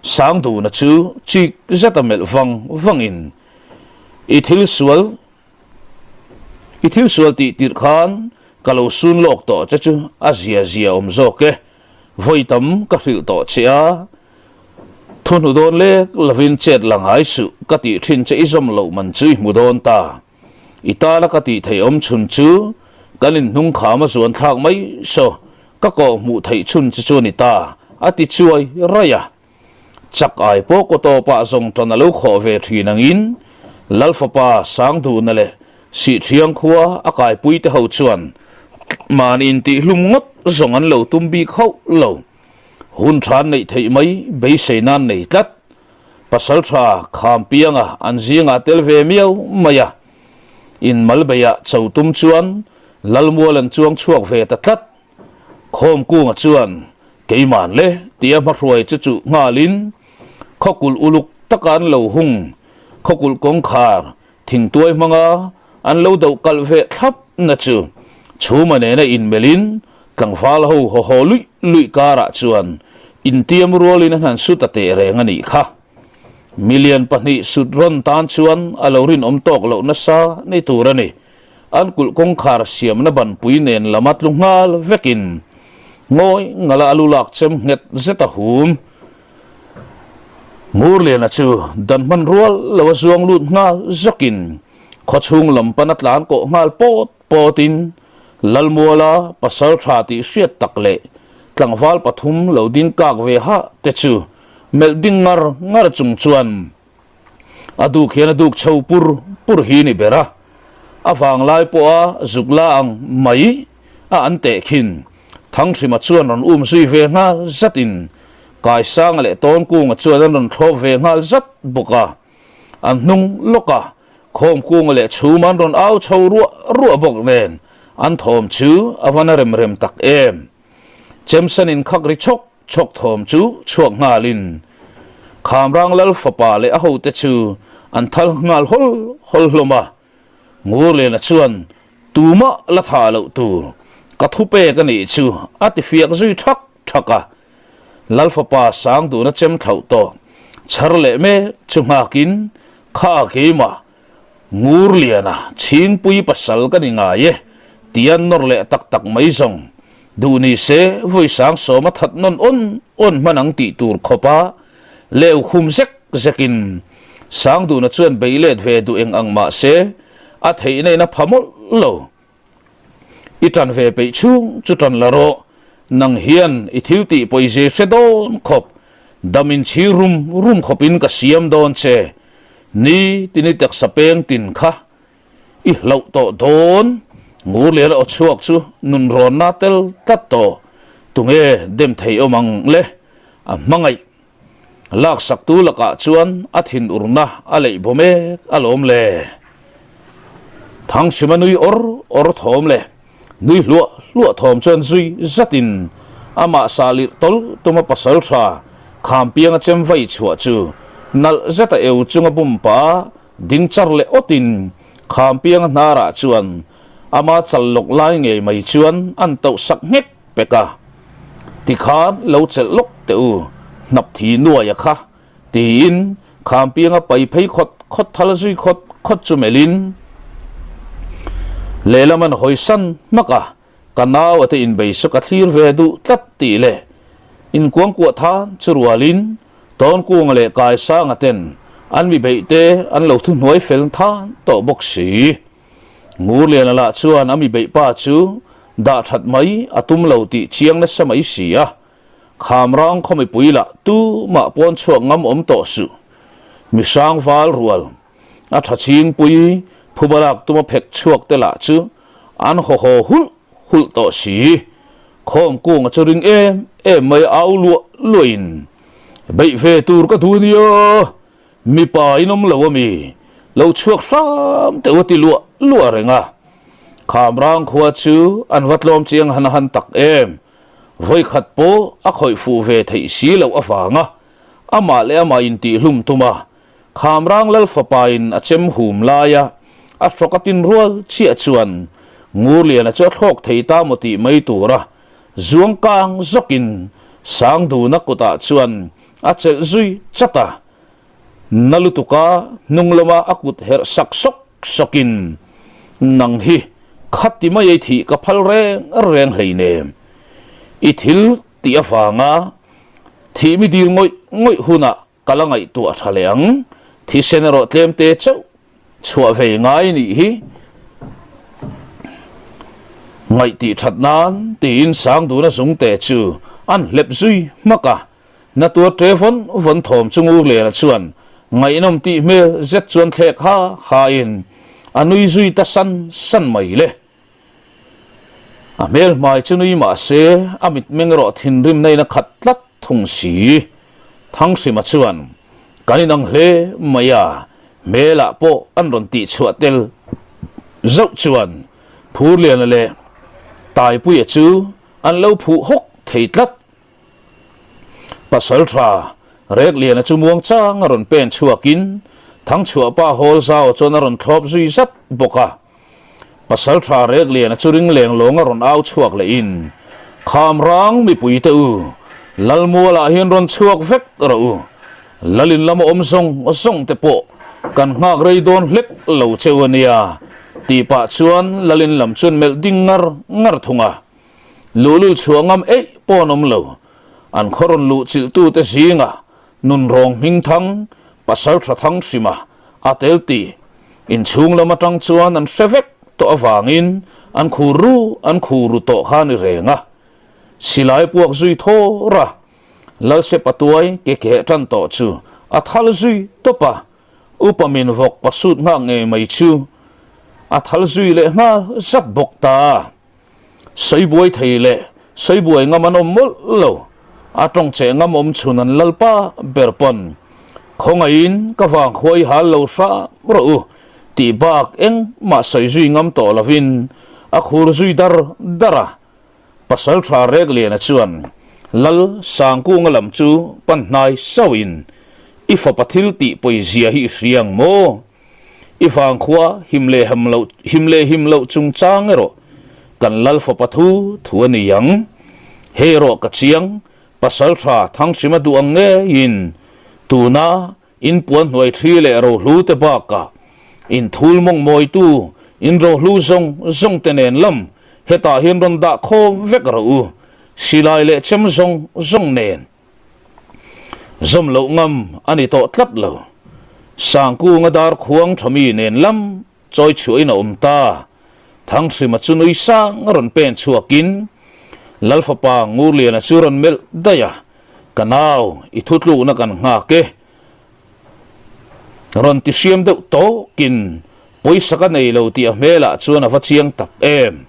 Sangduna chu chik zeta melh vang vangin I thil sual I thil sual tih tirh khan ka lo sun lawk tawh che chu a zia zia awm zawk e, vawi tam ka hrilh tawh che a, thu hnu dawn lek lovin chet la ngai suh ka tih thin che i zawm loh man chu i hmu dawn ta. I tana ka tih theih awm chhun chu kan inhnung kham a zuan thlak mai saw ka kawh hmuh theih chhun che chu a ni ta a ti chuai raih a. Chak ai pawh kaw tawpah zawng tan a lo khawh ve thin angin Lalfapa Sangduna leh Sihthiang khua a kaipuite ho chuan mahni intihhlum ngawt zawng an lo tum bik hauh lo. Hun tha an neih theih mai beisei nan nei tlat. Pasaltha Khampianga an zingah tel ve miau mai a, inmalbeiah cho tum chuan Lalmual an chuang chhuak ve ta tlat. Khawmkunga chuan keiman le tia hmahruai chu chuh nghalin khawkulh uluk taka an lo hung, khawkulh kawngkhar thingtuai hmanga an lo doh kalh ve thlap na chu chhuma nena inmelhin tlangval ho haw haw luih luih karah chuan intiam rualin an han su ta teh reng a nih kha. Million pahnih sut rawn tan chuan a lo rinawm tawk loh nasa ni tur a ni. An kulh kawngkhar siamna banpui nen lama tlu nghal vekin ngawi ngala a lu lak chem nghet zet a hum. Ngurliana chu dan hman rual lo a zuang lut nghal zawkin khawchhung lam pana tlan kawh nghal pawt pawtin Lalmuala pasal tha tih hriat tak leh tlangval pathum lo ding kak ve hah te chu melh ding ngar ngar chung chuan A duk hian a duk chho pur pur hi ni ber a, a vanglai pawha zuk la ang mai a an teh khin. Thanghrima chuan rawn um zui ve nghal zatin Kaisanga leh Tawnkunga chuan an rawn thlawp ve nghal zat bawk a. An hnung lawka Khawmkunga leh Chhuma an rawn au chho ruah ruah bawk nen an thawm chu a va na rem rem tak em. Chemsan in khak ri chhawk Chhawk thawm chu chhuak nghalin Khamrang Lal fapa leh a hote chu an thal nghal hawl hawl hlawm a. Ngurliana chuan tumah la thah loh tur ka thu pek a nih chu a ti fiak zui thak thak a. Lal fapa Sangduna chem thlauh tawh chhar leh mek chu nghakin kha keimah Ngurliana, Chhingpui pasal ka ni ngai e, ti an nawr leh tak tak mai zawng. Duh ni se, vawi sang sawma that nawn awn awn hman ang tih tur khawpa leu khum zek zekin Sangduna chuan bei let ve duh eng ang mah se, a theihna in a pha mawlh lo. I tan ve peih chhung chu tan la rawh, nang hian i thil tih pawizia hre dawn khawp, dam inchhir rum rum khawpin ka siam dawn che. Ni tin i taksa peng tin kha i hlauh tawh dawn. Ngurliana aw chhuak chu nunrawnna tel tlat tawh. Tunge dem thei awm ang le? A hmangaih Laksaktu lakah chuan a thinurna a leih baw mek alawm le. Thanghrima nui awr awr thawm leh nui hluah hluah thawm chuan zui zatin amah sah lirh tawlh tuma pasal tha Khampianga chem vai chhuah chu nalh zeta eu chunga bum pah ding char leh awtin Khampianga hnarah chuan ama chal lawk lai ngei mai chuan an tauh sak nghek pek a, Tikhan lo chelh lawk teh u, hnap thi nuaia kha, tiin Khampianga pai phei khawt khawt thal zui khawt khawt chu melhin lehlam an hawi san hmak a, ka nau a te inbei saw ka thlir ve duh tlat tih leh inkuangkuah than chu rualin Tawnkunga leh Kaisanga ten an mi beih te an lo thuhnuai fel than tawh bawk si. Ngurliana lah chuan a mi beih pa chu dah that mai a tum lo tih chiang nasa mai si a, Khamrang khaw mipui lah tu mah pawn chhuak ngam awm tawh suh. Mi hrang val rual a tha chhingpui phuba lak tuma phek chhuak te lah chu an haw haw hulh hulh tawh si. Khawm kunga chu ring em em mai au luah luah in beih ve tur ka duh nia. Mipa in awm lo a mi? Lo chhuak hram teuh a ti luah luah reng a. Khamrang khua chu an va tlawm chiang han han tak em. Vawikhat pawh a khawih fuh ve theih si loh avanga amah leh amah intihhlum tum a. Khamrang lal fapain a chem hum laia a hrawk a tin rual chiah chuan Ngurliana chu a thlawk thei ta maw tih mai tura zuang kang zawkin Sangduna kutah chuan A chelh zui chat a, na lutuka hnung lama a kut herh sak sawk sawkin, Nang hi khati mai ei thih ka phal reng reng hleinem. I thil tih avanga thih mi dil ngawih ngawih hunah ka la ngaihtuah tha leh ang, thisen erawh tlem te chauh chhuah ve ngai nih hi ngaih tih that nan tiin Sangduna zungte chu an hlep zui hmak a. Na tuar ṭe vawn vawn thawm chu Ngurliana chuan ngaihnawm tih hmel zet chuan thlek ha ha in a nui zui ta san san mai le. A hmel hmai chu nui mah se a mitmeng erawh thinrim na in a khat tlat thung si. Thanghrima chuan kan inang hle mai a, hmelah pawh an rawn tih chhuah tel zauh chuan Phurliana leh Taipuia chu an lo phuh hawk thei tlat. Pasal tha Rekliana chu muang chang a rawn pen chhuakin Thangchhuahpa hawl zau chuan a rawn thlawp zui zat bawk a. Pasal tha Rekliana chu ring leng lawng a rawn au chhuak lehin, Khamrang mipuite u, Lalmualah hian rawn chhuak vek rawh u. Lalin lama awm zawng zawng te pawh kan nghak rei dawn hlek lo cheu a nia, tih pah chuan Lalin lam chuan melh ding ngar ngar thung a. Luhlul chhuah ngam eih pawh an awm lo. An khaw rawn luh chilhtute zingah nunrawng hming thang, pasal tha thang hrima a tel tih inchhung lam atang chuan an hre vek tawh avangin an khur ru an khur ru tawh kha a ni reng a. Silai puak zui thawr a, Lalse patuai ke keh tan tawh chu a thal zui tawp a, upa min vawk pasut nghak ngei mai chu a thal zui leh nghal zat bawk ta. Sawibuai thei leh sawibuai ngam an awm mawlh lo, a tawng cheh ngam awm chhun an lalpa ber pawn khawngaihin ka vang khuai hal lo hram rawh u tih bak engmah sawi zui ngam tawh lovin a khur zui dar dar a. Pasal tha Rekliana chuan Lal Sangkunga lam chu pan hnai sauhin I fapa thil tih pawizia hi i hria ang maw? I vangkhua him leh ham loh him leh him loh chungchang erawh kan lal fapa thu thu a ni ang. Hei erawh ka chiang, pasal tha Thanghrima duh ang ngeiin tuna in puan hnuai thi leh rohlu te bakah in thul mawng mawitu in rohlu zawng zawng te nen lam hetah hian rawn dah khawm vek rawh u, silai leh chem zawng zawng nen. Zawm loh ngam a ni tawh tlat lo. Sangkunga dar khuang tha mi nen lam chawi chhuahin a awm ta. Thanghrima chu nui sang a rawn pen chhuakin Lalfapa Ngurliana chu rawn melh daih a, Ka nau, i thutlukna kan nghak e. Rawn ti hriam deuh tawkin pawisa ka nei lo tih a hmelah chuan a va chiang tak em.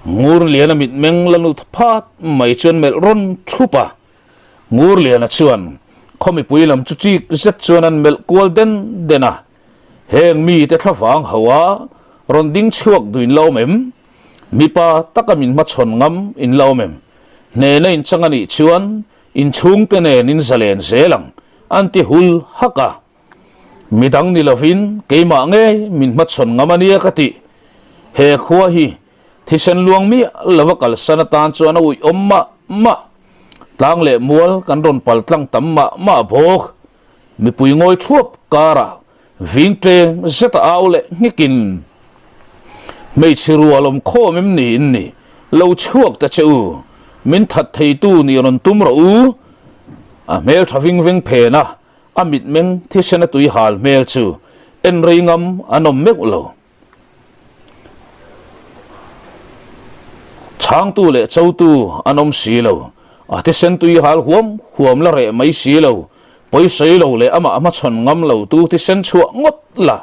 Ngurliana mitmeng la lut phat mai chuan melh rawn thup a. Ngurliana chuan khaw mipui lam chu chik zet chuan an melh kual den den a. Heng mite thlavang ho a rawn ding chhuak duin la awm em? Mipa taka min hmachhawn ngam in la awm em? Hnehna inchang a nih chuan inchhungte nen in zalen zel ang an ti hul hak a. Midang ni lovin keimah ngei min hmachhawn ngam a nia ka tih. He khua hi thisen luang miah lova kalsan atan chuan a uih awm mah mah. Tlang leh mual kan rawn pal tlang tam mah mah bawk. Mipui ngawi thuap karah ving tleng zet a au leh nghekin, Hmeichhe rual awm khawm em ni in ni? Lo chhuak ta che u, min that theitu nih rawn tum rawh u. A hmel tha ving veng phen a, a mitmeng thisen a tui hal hmel chu en rei ngam an awm meuh lo. Chhangtu leh chotu an awm si lo, a thisen tui hal huam huam la reh mai si lo, pawisawi lo leh amah hmachhawn ngam lo tu thisen chhuah ngawt la,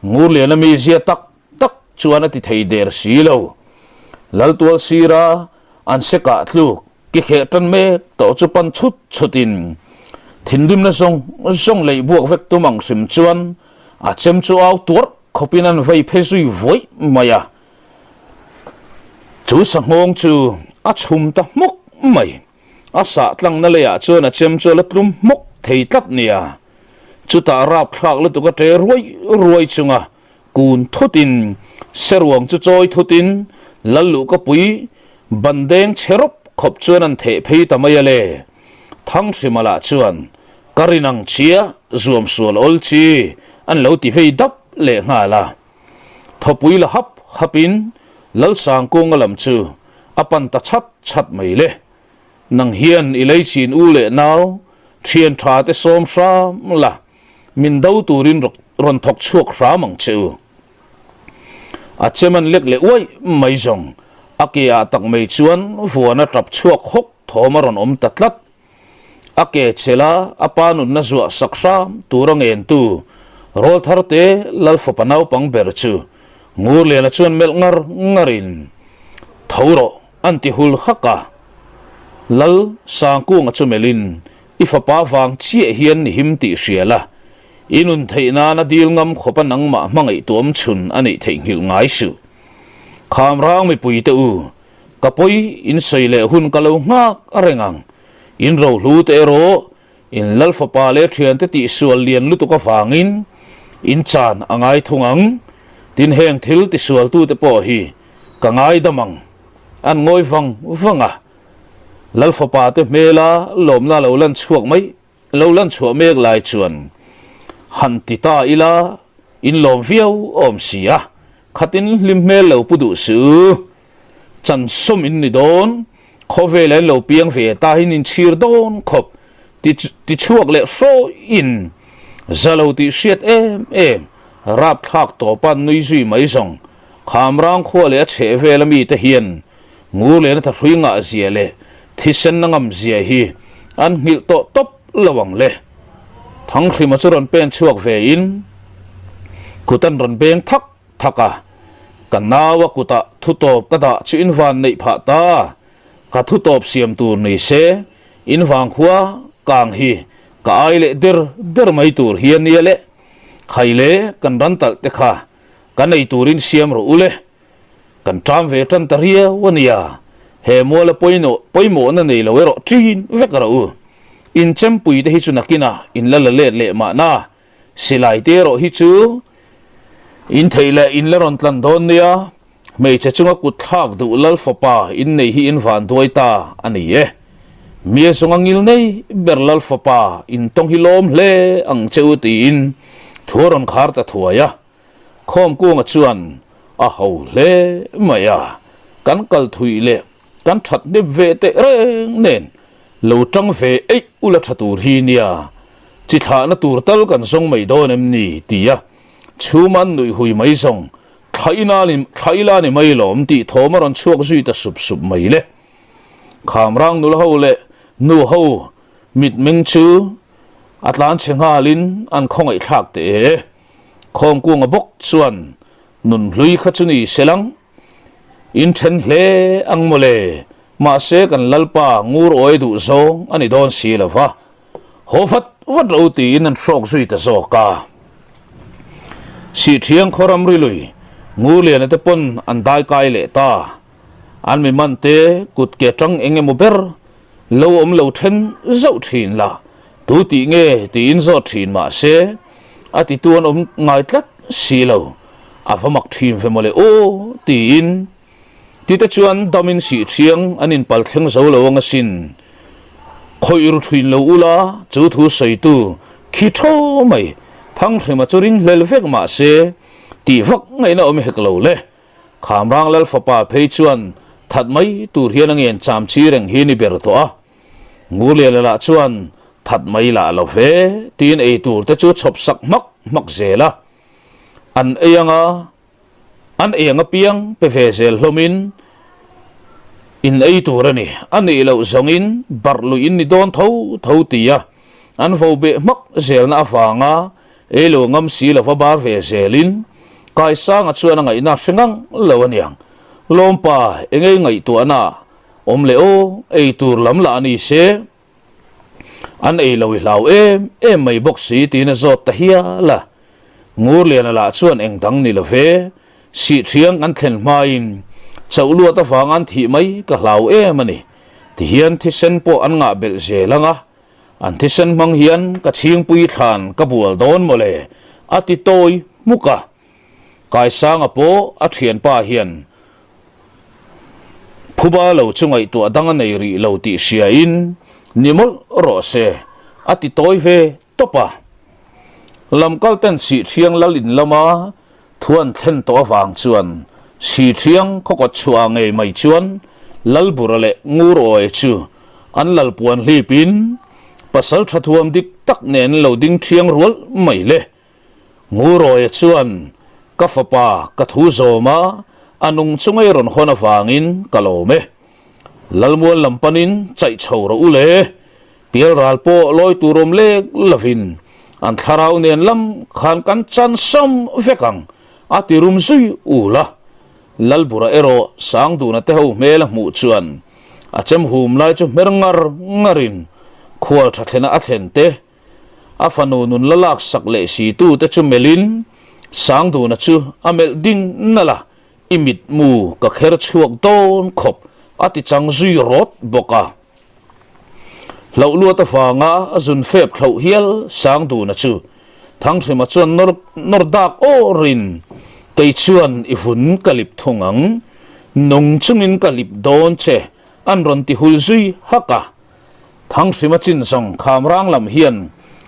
Ngurliana mizia tak tak chuan a ti thei der si lo. Laltual sira an se kah tluk ki kheh tan mek tawh chu pan chhut chhutin thinrimna zawng zawng leih buak vek tum ang hrim chuan a chem chu au tuarh khawpin an vei phe zui vuaih mai a. Chu sanghawng chu a chhum ta hmawk mai. A sah tlangna leiah chuan a chem chu a la tlum hmawk thei tlat nia. Chutah rapthlak lutuk a ṭe ruai ruai chunga kun thutin seruang chu chawi thutin Lalluhkapui ban deng chhe rawp khawp chuan an theh phei ta mai a le. Thanghrima lah chuan ka rin ang chiah zuam sual awl chi an lo ti vei dap leh nghal a. Thawpui la hap hapin Lalsangkunga lam chu a pan ta chhat chhat mai le. Nang hian i leichin u leh nau thian tha te sawm hram la, min do turin rawn thawk chhuak hram ang che u. A chem an lek leh uaih mai zawng, a ke ah tak mai chuan vuan a tap chhuak hawk thawm a rawn awm ta tlat. A ke chhela a pa nunna zuah sak hram tura ngentu Rawltharte Lalfapa naupang ber chu Ngurliana chuan melh ngar ngarin, Tho rawh, an ti hul hak a. Lal Sangkunga chu melhin, I fapa vang chiah hian ni him tih hria la, i nun theih nana dil ngam khawpa nangmah hmangaih tuam chhun a neih theihnghilh ngai suh. Khamrang mipuite u, Ka pawi in sawi leh hun ka lo nghak a reng ang. In rohlu te erawh in lal fapa leh thiante tihsual lian lutuk avangin in chan a ngai thung ang. Tin heng thil tisualtute pawh hi ka ngaidam ang. An ngawi vang vang a. Lal fapa te hmela lawmna lo lan chhuak mai Lo lan chhuah mek lai chuan han ti ta ila in lawm viau awm si a, khatin hlim hmel lo pu duh su. Chan sawm in ni dawn, khawvela in lo piang ve ta hin in chhir dawn khawp ti ti chhuak leh hrawiin za lo tih hriat em em rapthlak tawpa nui zui mai zawng Khamrang khua leh a chheh vela mite hian Ngurliana thahrui ngah zia leh thisen na ngam zia hi an nghilh tawh tawp lo ang le. Thanghrima chu rawn pen chhuak ve in kut an rawn beng thak thak a, ka nau a kutah thutawp ka dah chu in van neih phah ta, ka thutawp siam tur ni se in vangkhua kang hi ka ai leh der der mai tur hi a nia le, khai le kan ran talh te kha ka nei turin siam rawh u le. Kan ṭam ve ṭan ta riau a nia, he muala pawinawh pawimawhna nei lo erawh ṭin vek rawh u. In chempui te hi chu nakinah in la la let leh mahna, silai te erawh hi chu in theih leh in la rawn tlan dawn nia, hmeichhe chunga kut thlak duh lal fapa in nei hi in van duai ta a ni e. Mia zawnga ngil nei ber lal fapa in tawng hi lawm hle ang che u tiin thu a rawn khar ta thuai a. Khawmkunga chuan a ho hle mai a, kan kal thui leh kan that hnep ve teh reng nen lo tang ve eih ula tha tur hi nia, chi thlahna tur tal kan zawng mai dawn em ni tia chhum an nuih hui mai zawng thla ila ni mai lawm tih thawm a rawn chhuak zui ta sup sup mai le. Khamrang nula ho leh nu ho mitmeng chu. A tlan chhe nghalin an khawngaihthlak teh e. Khawmkunga bawk chuan nunhlui kha chu ni se lang. In then hle ang mawle, mahse kan Lalpa ngur awi duh zawng a ni dawn si lo va. Haw vat vat lo tiin an hrawk zui ta zawk a. Sihthiang khaw ramri lui Ngurliana te pawn an dai kai leh ta. An mi man te kut ke tang eng emaw ber lo awm lo then zauh thin la, tu tih nge tiin zawt thin mah se a titu an awm ngai tlat si lo. A va mak thin ve mawle aw tiin Tite chuan damin sih thiang an inpal thleng zo lo ang asin. Khawih ru thin lo ula, chu thu sawitu khi tho mai. Thanghrima chu ring hlel vek mah se, tih vak ngaihna awm hek lo le. Khamrang Lal fapa phei chuan that mai tur hian a ngen cham chi reng hi ni ber tawh a. Ngurliana lah chuan that mai lah lo ve tiin ei tur te chu chhawp sak hmak hmak zel a. An ei anga. An ei ang apiang pe ve zel hlawmin in ei tur a ni. A nih loh zawngin barh luih in ni dawn tho tho ti a, an vo beh hmak zelna avanga ei lo ngam si lova bar ve zelin Kaisanga chuan a ngaihna hre ngang lo a niang. Lawmpa engei ngaihtuahna awm leh aw, ei tur lam lah a ni se. An ei lo i hlau em em mai bawk si tiin a zawt ta hial a. Ngurliana lah chuan eng dang ni lo ve, Sihthiang an thlen hmain chauh luat avanga an thih mai ka hlau em a ni. Tihian thisen pawh an ngah belh zel ang a, an thisen hmang hian ka chhingpui thlan ka bual dawn mawle a ti tawi hmuk a. Kaisanga pawh a thianpa hian Phuba lo chu ngaihtuah dang a nei rih lo tih hriain ni mawlh rawh se a ti tawi ve tawp a. Lamkal ten Sihthiang lal in lama thu an thlen tawh avang chuan Sihthiang khawkawt chhuah ngei mai chuan Lalbura leh Ngurawi chu an lal puan hlipin pasal tha thuam dik tak nen lo ding thiang rual mai le. Ngurawia chuan, Ka fapa, ka thu zawm a, a nung chunga i rawn hawn avangin ka lawm e. Lalmual lam panin chaih chho rawh u le. Pialral pawh lawi tur awm lek lovin an thlarau nen lam khan kan chan sam vek ang, a ti rum zui ul a. Lalbura erawh Sangduna te ho hmel a hmuh chuan a chem hum lai chu hmer ngar ngarin khual tha thlena a thlen te A fanu nun la lak sak leh si tu te chu melhin Sangduna chu a melh ding nalh a, I mitmu ka kher chhuak dawn khawp a ti chang zui rawt bawk a. Hlauh luat avanga a zun fep thloh hial Sangduna chu Thanghrima chuan nawr nawr dak awrin kei chuan i vun ka lip thung ang, nung chungin ka lip dawn che an rawn ti hul zui hak a. Thanghrima chin zawng Khamrang lam hian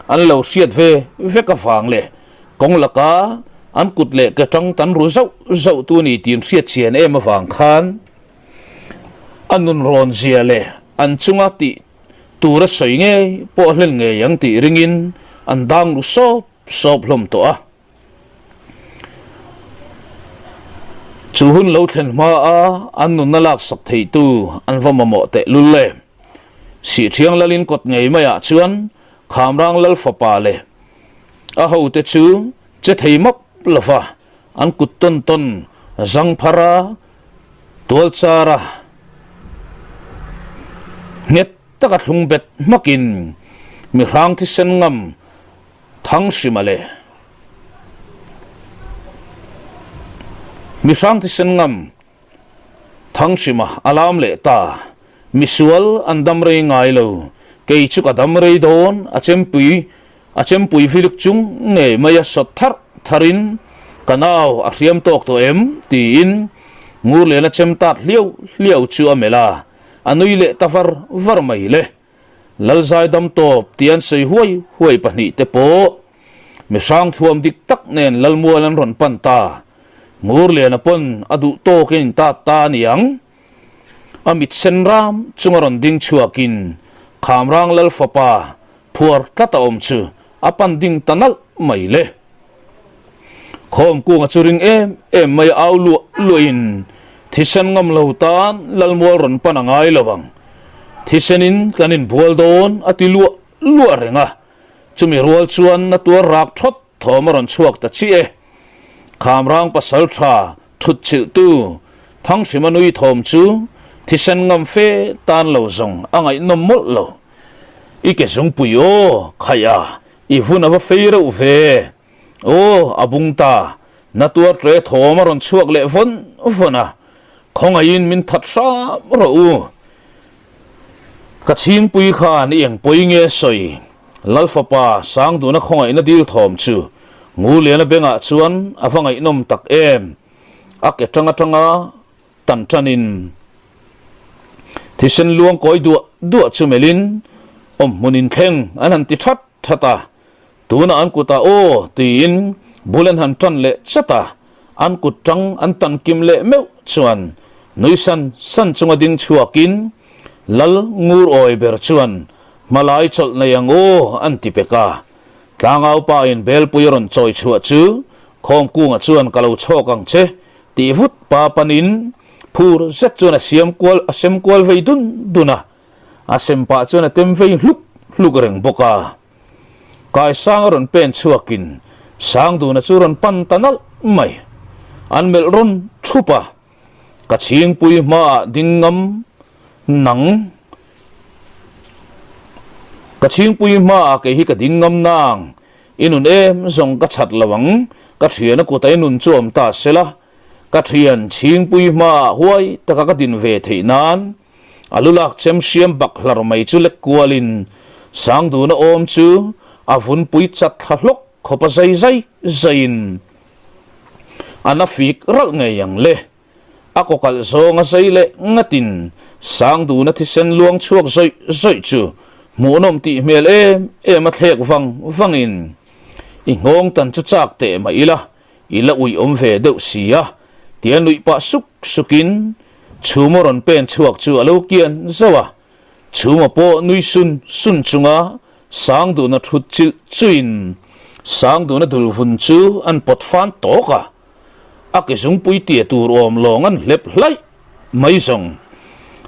an lo hriat ve vek avang leh kawng laka an kut leh ke tang tan ru zauh zauh tu ni tiin hriat chian em avang khan a nun rawn zia leh an chunga tih tur a sawi ngei pawh a hlen ngei ang tih ringin an dang ru sawp sawp hlawm tawh a. Chu hun lo thlen hma a an nunna laksak theitu an va mamawh teh lul e. Sihthiang Lalin kawt ngei maiah chuan Khamrang Lal fapa leh a hote chu che thei map lova an kut tawn tawn zang phar a, tual char a nghet taka thlung bet hmakin mihrang thisen ngam Thanghrima leh Mihrang thisen ngam Thanghrima a lam leh ta. Misual an dam rei ngai lo, kei chu ka dam rei dawn a chempui a chempui vilik chung ngei mai a sawt tharh tharin ka nau a hriam tawk tawh em? tiin Ngurliana chem tat hliau hliau chu a melh a, a nui leh ta var var mai le. Lalzai dam tawp tih an sawi huai huai pahnihte pawh mi hrang thuam dik tak nen Lalmual an rawn pan ta. Ngurliana pawn a duh tawkin in tat ta a niang. A mit sen ram chunga rawn ding chhuakin Khamrang Lal fapa phuar tlat a awm chu a pan ding ta nalh mai le. Khawm kunga chu ring em em mai au luah luahin thisen ngam lo tan Lalmual rawn pan a ngai lo ang. Thisenin kan inbual dawn a ti luah luah reng a. Chumi rual chuan na tuar rak thawt thawm a rawn chhuak ta chiah e. Khamrang pasaltha thut chilhtu Thanghrima nui thawm chu thisen ngam fe tan lo zawng a ngaihnawm mawlh lo. I ke zungpui aw, khaih a, i vun a va fei reuh ve. Aw, a bung ta, na tuar tle thawm a rawn chhuak leh vawn vawn a, khawngaihin min that hram rawh u. Ka chhingpui khan i engpawi nge sawi? Lalfapa Sangduna khawngaihna dil thawm chu Nguliana bengah chuan a va ngaihnawm tak em! A ke tang atanga tan tanin thisen luang kawi duah duah chu melhin awmhmun inthleng an han ti that that a. Tunah an kutah aw tiin bul an han tan leh chat a, an kut tang an tan kim leh meuh chuan nui san san chunga ding chhuakin Lal ngur awi ber chuan hmalai chawlh nei ang aw an ti pek a. Tlangau pa in belpui a rawn chawi chhuah chu Khawmkunga chuan ka lo chhawk ang che tih vut pa panin phur zet chuan a siam kual a sem kual vei dun dun a, a sem pah chuan a tem vei hluk hluk reng bawk a. Kaisang a rawn pen chhuakin Sangduna chu rawn pan ta nalh mai. An melh rawn thup a, Ka chhingpui hmaah ding ngam nang, ka chhingpui hmaah kei hi ka ding ngam nang, i nun em zawng ka chhat lo ang, ka thian a kut a i nun chu awm ta sela, ka thian chhingpui hmaah huai taka ka din ve theih nan, A lu lak chem hriam bak hlar mai chu lek kualin Sangduna awm chu a vunpui chat thla hlawk khawp a zai zai zaiin a na fik ralh ngei ang le. A kawkalh zawng a zai leh ngatin Sangduna thisen luang chhuak zawih zawih chu hmuhnawm tih hmel em em a thlek vang vangin i nghawng tan chu chak teh mah ila I la uih awm ve deuh si a, tia nuih pah suk sukin Chhuma rawn pen chhuak chu a lo kian zauh a. Chhuma pawh nui sun sun chunga Sangduna thut chilh chuin Sangduna dul vun chu an pawt fan tawk a, a ke zungpui tia tur awm lawng an hlep hlaih mai zawng.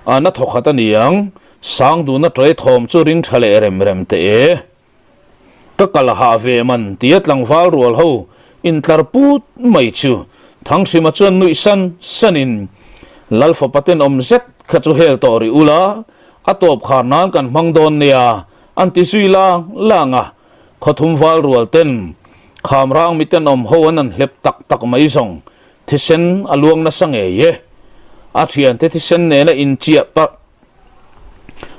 A na thawkhat a niang, Sangduna ṭe thawm chu ring ṭha leh rem rem teh e. Ka kal hah ve man tia tlangval rual ho intlar put mai chu Thanghrima chuan nuih san sanin Lalfapa tenawm zet kha chu hel tawh rih ula, a tawp khar nan kan hmang dawn nia an ti zui lang lang a, khawthum val rual ten Khamrang mi tenawm ho an an hlep tak tak mai zawng thisen a luang nasa ngei e. A thiante thisen nena inchiah parh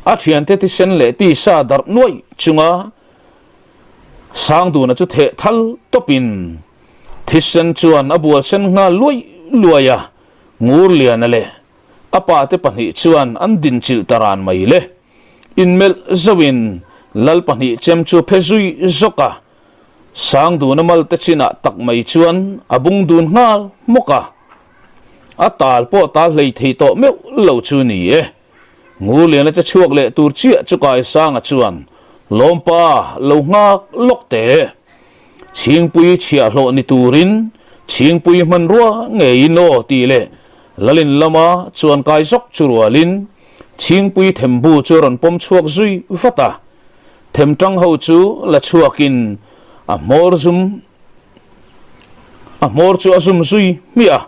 A thiante thisen leh tisa darh nuaih chunga Sangduna chu theh thal tawpin thisen chuan a bual sen nghal luai luai a, Ngurliana leh a pate pahnih chuan an dinchilh ta ran mai le. Inmelh zauhin Lal pahnih chem chu phe zui zawk a, Sangduna malte chinah tak mai chuan a bung dun nghal hmawk a. A tal pawh tal hlei thei tawh meuh lo chu ni e. Ngurliana che chhuak leh tur chiah chu Kaisanga chuan, Lawmpa, lo nghak lawk teh. Chhingpui chhiahhlawh ni turin Chhingpui hmanrua ngeiin aw tih leh Lalin lama chuan kai zawk chu rualin Chhingpui thembu chu a rawn pawm chhuak zui vat a. Themtang ho chu la chhuakin a hmawr zum A hmawr chu a zum zui hmiah a,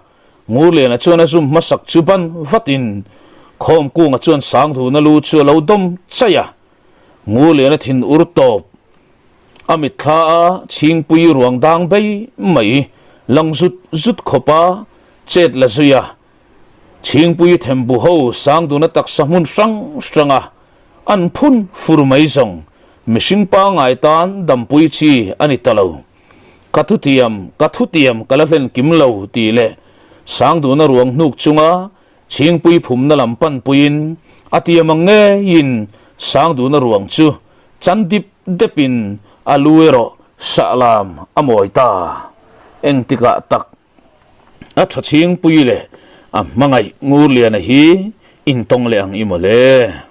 Ngurliana chuan a zum hmasak chu ban vatin Khawmkunga chuan Sangduna lu chu a lo dawm chaih a, Ngurliana thin ur tawp a mitthla a Chhingpui ruang dang bei mai lang zut zut khawpa chet la zui a, Chhingpui thembu ho Sangduna taksa hmun hrang hranga an phun fur mai zawng mihring pangngai tan dampui chi a ni ta lo. Ka thutiam, ka thutiam ka la hlen kim lo tih leh Sangduna ruang hnuk chunga Chhingpui phumna lam panpuiin a tiam ang ngeiin Sangduna ruang chu chan dip depin a lu erawh sah lam a mawi ta. Engtikah tak a tha Chhingpui leh a hmangaih Ngurliana hi intawng leh ang i maw le?